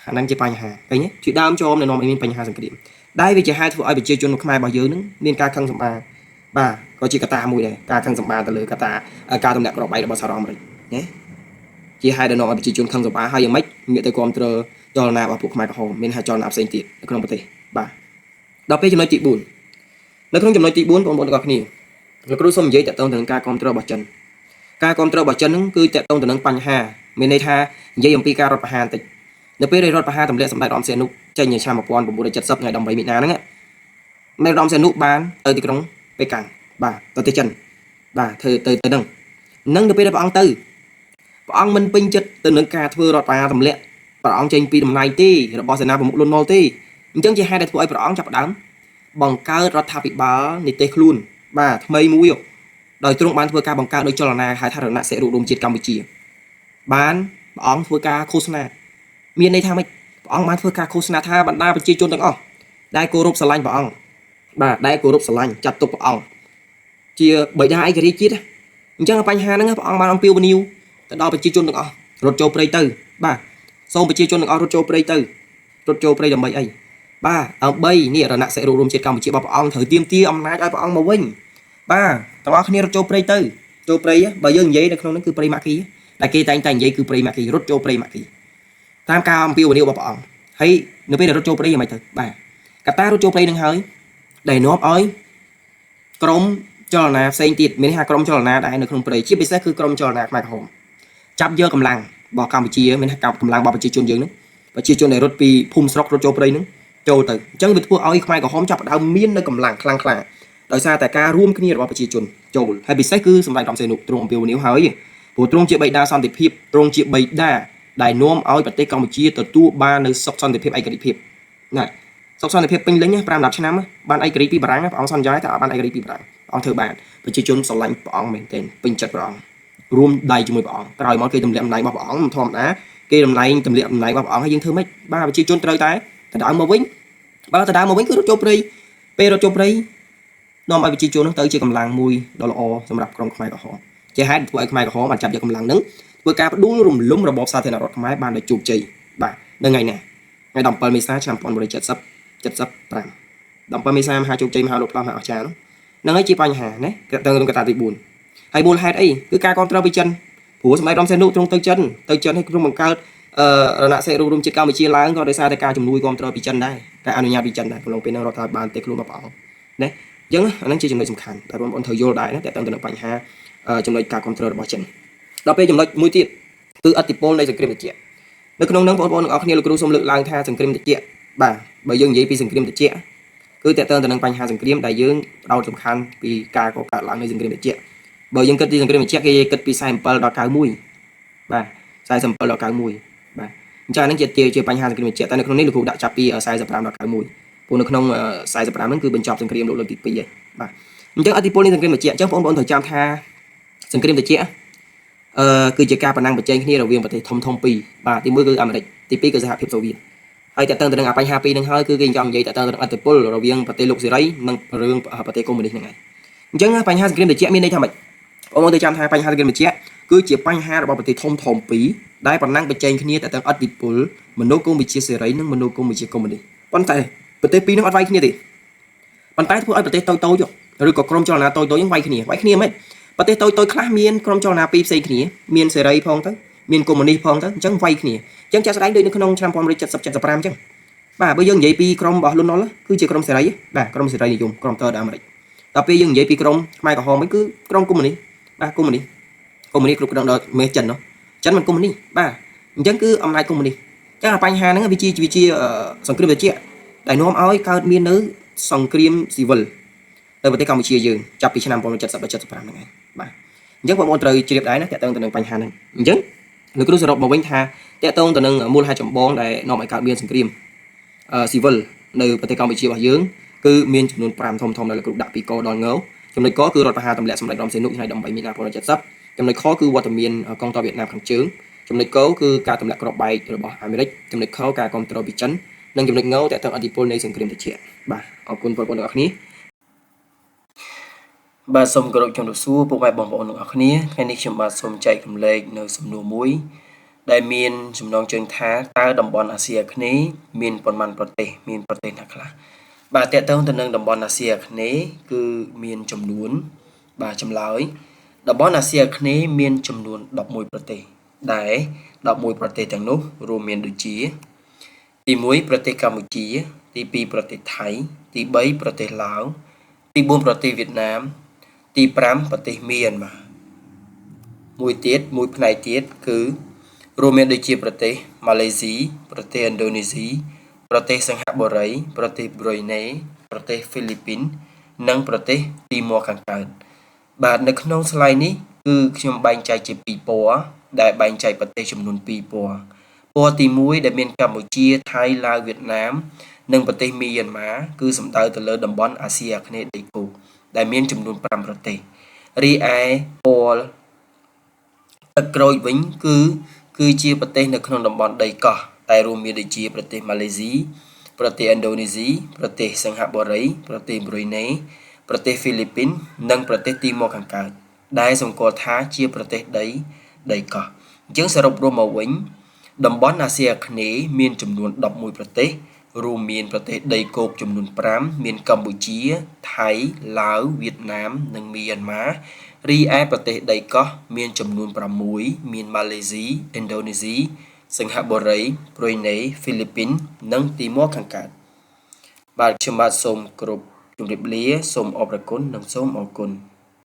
ាហ្នឹងជាបញ្ហាឃើញទេជាដើមចមនៅនាំឲ្យមានបញ្ហាសង្គ្រាមដែលវាជាហេតុធ្វើឲ្យប្រជាជនខ្មែររបស់យើងនឹងមានការខឹងសម្បាបាទក៏ជាកត្តាមួយដែរការខឹងសម្បាទៅលើកត្តាការទម្លាក់គ្រាប់បែករបស់សហរដ្ឋអាមេរិកណាជាហេតុដែលនាំឲ្យប្រជាជនខឹងសម្បាហើយយ៉ាងម៉េចងាកទៅគ្រប់គ្រងចលនារបស់ពួកខ្មែរក្រហមមានហេតុចលនាផ្សេងទៀតនៅក្នុងប្រទេសបាទដល់ពេលចំណុចទី4នៅក្នុងចំណុចទី4បងប្អូនទាំងអស់គ្នាលោកគ្រូសូមនិយាយតាក់ទងទៅនឹងការគ្រប់គ្រងរបស់ចិនការគ្រប់គ្រងរបស់ចិនហ្នឹងគឺតាក់ទងទៅនឹងបញ្ហាមានន័យថានិយាយអំពីការរដ្ឋប្រហារបន្តិចនៅពេលរដ្ឋប្រហារទម្លាក់សម្ដេចរំសីហនុចេញនៅឆ្នាំ1970ថ្ងៃ18មីនាហ្នឹងនៅរំសីហនុបានទៅទីក្រុងប៉េកាំងបាទទៅទីចិនបាទធ្វើទៅទៅហ្នឹងនឹងនៅពេលដែលព្រះអង្គទៅព្រះអង្គមិនពេញចិត្តទៅនឹងការធ្វើរដ្ឋប្រហារទម្លាក់ព្រះអង្គចេញពីតំណែងទេរបស់សេនាប្រមុខលន់នល់ទេអញ្ចឹងជាហេតុដែលធ្វើឲ្យព្រះអង្គចាប់ផ្ដើមបង្កើតរដ្ឋាភិបាលនិទេសខ្លួនបាទថ្មីមួយ ដោយទ្រង់បានធ្វើការបង្កើតដោយចលនាហៅថារណសិរ្សរួបរួមជាតិកម្ពុជាបានព្រះអង្គធ្វើការឃោសនាមានន័យថាម៉េចព្រះអង្គបានធ្វើការឃោសនាថាបណ្ដាប្រជាជនទាំងអស់ដែលគោរពស្រឡាញ់ព្រះអង្គបាទដែលគោរពស្រឡាញ់ចាត់ទុកព្រះអង្គជាបិតាឯករាជ្យជាតិអញ្ចឹងបញ្ហាហ្នឹងព្រះអង្គបានអំពាវនាវទៅដល់ប្រជាជនទាំងអស់រត់ចូលព្រៃទៅបាទសូមប្រជាជនទាំងអស់រត់ចូលព្រៃទៅរត់ចូលព្រៃដើម្បីអីបាទដើម្បីនេះរណសិរ្សរួបរួមជាតិកម្ពុជារបស់ព្រះអង្គត្រូវទាមទារអំណាចឲ្យព្រះអង្គមកវិញបាទទាំងអស់គ្នារត់ចូលព្រៃទៅចូលព្រៃបើយើងនិយាយនៅក្នុងហ្នឹងគឺព្រៃម៉ាគីដែលគេតែងតែនិយាយគឺព្រៃម៉ាគីរត់ចូលព្រៃម៉ាគីតាមការអំពាវនាវរបស់ព្រះអង្គហើយនៅពេលដែលរត់ចូលព្រៃយ៉ាងម៉េចទៅបាទកត្តារត់ចូលព្រៃនឹងហើយដែលនាំឲ្យក្រុមចលនាផ្សេងទៀតមានន័យថាក្រុមចលនាដែលនៅក្នុងព្រៃជាពិសេសគឺក្រុមចលនាខ្មែរក្រហមចាប់យកកម្លាំងរបស់កម្ពុជាមានថាកម្លាំងរបស់ប្រជាជនយើងហ្នឹងប្រជាជនដែលរត់ពីភូមិស្រុករត់ចូលព្រៃហ្នឹងចូលទៅអញ្ចឹងវាធ្វើឲ្យខ្មែរក្រហមចាប់ផ្ដើមមាននៅកម្លាំងខ្លាំងក្លាដោយសារតែការរួមគ្នារបស់ប្រជាជនចូលហើយពិសេសគឺសម្ដេចរំសេនុទ្រង់អំពាវនាវហើយព្រោះទ្រង់ជាបិតាសន្តិភាពទ្រង់ជាបិតាដែលនាំឲ្យប្រទេសកម្ពុជាទទួលបាននៅសុខសន្តិភាពឯករាជ្យភាពណាសុខសន្តិភាពពេញលេញ5 10ឆ្នាំបានឯករាជ្យពីបារាំងព្រះអង្គសន្យាថាបានឯករាជ្យពីបារាំងព្រះអង្គធ្វើបានប្រជាជនស្រឡាញ់ព្រះអង្គមែនទែនពេញចិត្តព្រះអង្គរួមដៃជាមួយព្រះអង្គក្រោយមកគេទម្លាក់អំណាចរបស់ព្រះអង្គមិនធម្មតាគេដំណែងទម្លាក់អំណាចរបស់ព្រះអង្គហើយយើងធ្វើម៉េចបាទប្រជាជនត្រូវតែដណ្ដើមមកវិញបើដណ្ដើមមកវិញគឺរត់ចូលព្រៃពេលរត់ចូលព្រៃនាំឲ្យប្រជាជននឹងទៅជាកម្លាំងមួយដ៏ល្អសម្រាប់ក្រុមខ្មែរក្រហមជាហេតុធ្វើឲ្យខ្មែរក្រហមបានចាប់យកកម្លាំងនឹងធ្វើការផ្ដួលរំលំរបបសាធារណរដ្ឋខ្មែរបានដោយជោគជ័យបាទនៅថ្ងៃណាថ្ងៃ17មេសាឆ្នាំ1970 75 17មេសាមហាជោគជ័យមហាលោកផ្លោះមហាអស្ចារ្យហ្នឹងហើយជាបញ្ហាណាទៅក្នុងកត្តាទី4ហើយមូលហេតុអីគឺការគ្រប់គ្រងពីចិនព្រោះសម្ដេចរំសេនុទ្រង់ទៅចិនទៅចិនឲ្យទ្រង់បង្កើតអឺរណសិរ្សរួមជាតិកម្ពុជាឡើងក៏ដោយសារតែការជំនួយគ្រប់គ្រងពីចិនដែរការអនុញ្ញាតពីចិនដែរក្នុងពេលហ្នឹងរដ្ឋាភិបាលទេខ្លួនរបស់ព្រះអង្គណាអញ្ចឹងអាហ្នឹងជាចំណុចសំខាន់ដែលបងប្អូនត្រូវយល់ដែរណាតើទៅនឹងបញ្ហាចំណុចការគ្រប់គ្រងរបស់ចិនដល់ពេលចំណុចមួយទៀតគឺឥទ្ធិពលនៃសង្គ្រាមត្រជាក់នៅក្នុងហ្នឹងបងប្អូនទាំងអស់គ្នាលោកគ្រូសូមលើកឡើងថាសង្គ្រាមត្រជាក់បាទបើយើងនិយាយពីសង្គ្រាមត្រជាក់គឺតើទៅនឹងបញ្ហាសង្គ្រាមដែលយើងផ្ដោតសំខាន់ពីការកកើតឡើងនៃសង្គ្រាមត្រជាក់បើយើងគិតពីសង្គ្រាមត្រជាក់គេគិតពី47ដល់91បាទ47ដល់91បាទអញ្ចឹងហ្នឹងជាបញ្ហាសង្គ្រាមត្រជាក់តែនៅក្នុងនេះលោកគ្រូដាក់ចាប់ពី45ដល់91ព្រោះនៅក្នុង45ហ្នឹងគឺបញ្ចប់សង្គ្រាមលោកលើកទី2ហើយបាទអញ្ចឹងឥទ្ធិពលនៃសង្គ្រាមត្រជាក់អញ្ចឹងបងប្អូនត្រូវចាំថាសង្គ្រាមត្រជាក់អឺគឺជាការប្រណាំងប្រជែងគ្នារវាងប្រទេសធំធំពីរបាទទី1គឺអាមេរិកទី2គឺសហភាពសូវៀតហើយតើទៅនឹងបញ្ហាពីរហ្នឹងហើយគឺគេចង់និយាយតើទៅនឹងឥទ្ធិពលរវាងប្រទេសលោកសេរីនិងរឿងប្រទេសកុម្មុយនីសហ្នឹងឯងអញ្ចឹងបញ្ហាសង្គ្រាមត្រជាក់មានន័យថាម៉េចបងប្អូនទៅចាំថាបញ្ហាសង្គ្រាមត្រជាក់គឺជាបញ្ហារបស់ប្រទេសធំធំពីរដែលប្រណាំងប្រជែងគ្នាតើទៅឥទ្ធិពលមនោគមវិជ្ជាសេរីនិងមនោគមវិជ្ជាកុម្មុយនីសប៉ុន្តែប្រទេសពីរហ្នឹងអត់វាយគ្នាទេប៉ុន្តែធ្វើឲ្យប្រទេសតូចតូចឬក៏ក្រុមចលនាតូចតូចហ្នឹងវាយគ្នាវាយគ្នាមិនប្រទេសតូចតូចខ្លះមានក្រុមចលនាពីរផ្សេងគ្នាមានសេរីផងទៅមានកុម្មុយនីសផងទៅអញ្ចឹងវាយគ្នាអញ្ចឹងចាក់ស្ដែងដូចនៅក្នុងឆ្នាំ1970 75អញ្ចឹងបាទបើយើងនិយាយពីក្រុមរបស់លន់នល់គឺជាក្រុមសេរីបាទក្រុមសេរីនិយមក្រុមតើអាមេរិកដល់ពេលយើងនិយាយពីក្រុមខ្មែរក្រហមវិញគឺក្រុមកុម្មុយនីសបាទកុម្មុយនីសកុម្មុយនីសគ្រប់គ្រងដល់មេចិននោះចិនមិនកុម្មុយនីសបាទអញ្ចឹងគឺអំណាចកុម្មុយនីសអញ្ចឹងបញ្ហាហ្នឹងវាជាវាជាសង្គ្រាមត្រជាក់ដែលនាំឲ្យកើតមាននៅសង្គ្រាមស៊ីវិលនៅប្រទេសកម្ពុជាយើងចាប់ពីឆ្នាំ1970ដល់75ហ្នឹងឯងបាទអញ្ចឹងបងប្អូនត្រូវជ្រាបដែរណាតើតើទៅនឹងបញ្ហាហ្នឹងអញ្ចឹងលោកគ្រូសរុបមកវិញថាតើតងទៅនឹងមូលហេតុចម្បងដែលនាំឲ្យកើតមានសង្គ្រាមស៊ីវិលនៅប្រទេសកម្ពុជារបស់យើងគឺមានចំនួន5ធំធំដែលលោកគ្រូដាក់ពីកដល់ងចំណុចកគឺរដ្ឋប្រហារទម្លាក់សម្ដេចរំសេនុថ្ងៃ18មីនា1970ចំណុចខគឺវត្តមានកងទ័ពវៀតណាមខាងជើងចំណុចកគឺការទម្លាក់គ្រាប់បែករបស់អាមេរិកចំណុចខការគ្រប់គ្រងពីចិននិងចំណុចងតើតើឥទ្ធិពលនៃសង្គ្រាមត្រជាក់បាទអរគុណបងប្អូនទាំងអស់គ្នាបាទសូមគោរពជំរាបសួរពុកម៉ែបងប្អូនទាំងអស់គ្នាថ្ងៃនេះខ្ញុំបាទសូមចែករំលែកនៅសំណួរមួយដែលមានចំណងជើងថាតើតំបន់អាស៊ីអាគ្នេយ៍មានប៉ុន្មានប្រទេសមានប្រទេសណាខ្លះបាទតកតងទៅនឹងតំបន់អាស៊ីអាគ្នេយ៍គឺមានចំនួនបាទចម្លើយតំបន់អាស៊ីអាគ្នេយ៍មានចំនួន11ប្រទេសដែល11ប្រទេសទាំងនោះរួមមានដូចជាទី1ប្រទេសកម្ពុជាទី2ប្រទេសថៃទី3ប្រទេសឡាវទី4ប្រទេសវៀតណាមទី5ប្រទេសមីយ៉ាន់ម៉ាមួយទៀតមួយផ្នែកទៀតគឺរួមមានដូចជាប្រទេសម៉ាឡេស៊ីប្រទេសឥណ្ឌូនេស៊ីប្រទេសសិង្ហបុរីប្រទេសប្រ៊ុយណេប្រទេសហ្វីលីពីននិងប្រទេសទីមួខាងកើតបាទនៅក្នុងស្លាយនេះគឺខ្ញុំបែងចែកជាពីរពណ៌ដែលបែងចែកប្រទេសចំនួន2ពណ៌ពណ៌ទី1ដែលមានកម្ពុជាថៃឡាវវៀតណាមនិងប្រទេសមីយ៉ាន់ម៉ាគឺសំដៅទៅលើតំបន់អាស៊ីអាគ្នេយ៍ដីគោកដែលមានចំនួន5ប្រទេស រីឯពណ៌ទឹកក្រូចវិញគឺគឺជាប្រទេសនៅក្នុងតំបន់ដីកោះតែរួមមានដូចជាប្រទេសម៉ាឡេស៊ីប្រទេសឥណ្ឌូនេស៊ីប្រទេសសិង្ហបុរីប្រទេសប្រ៊ុយណេប្រទេសហ្វីលីពីននិងប្រទេសទីម៉ូខាងកើតដែលសម្គាល់ថាជាប្រទេសដីដីកោះអញ្ចឹងសរុបរួមមកវិញតំបន់អាស៊ីអាគ្នេយ៍មានចំនួន11ប្រទេសរួមមានប្រទេសដីគោកចំនួន5មានកម្ពុជាថៃឡាវវៀតណាមនិងមីយ៉ាន់ម៉ារីឯប្រទេសដីកោះមានចំនួន6មានម៉ាឡេស៊ីឥណ្ឌូនេស៊ីសិង្ហបុរីប្រ៊ុយណេហ្វីលីពីននិងទីម៉ូខាងកើតបាទខ្ញុំបាទសូមគោរពជម្រាបលាសូមអរព្រគុណនិងសូមអរគុណ។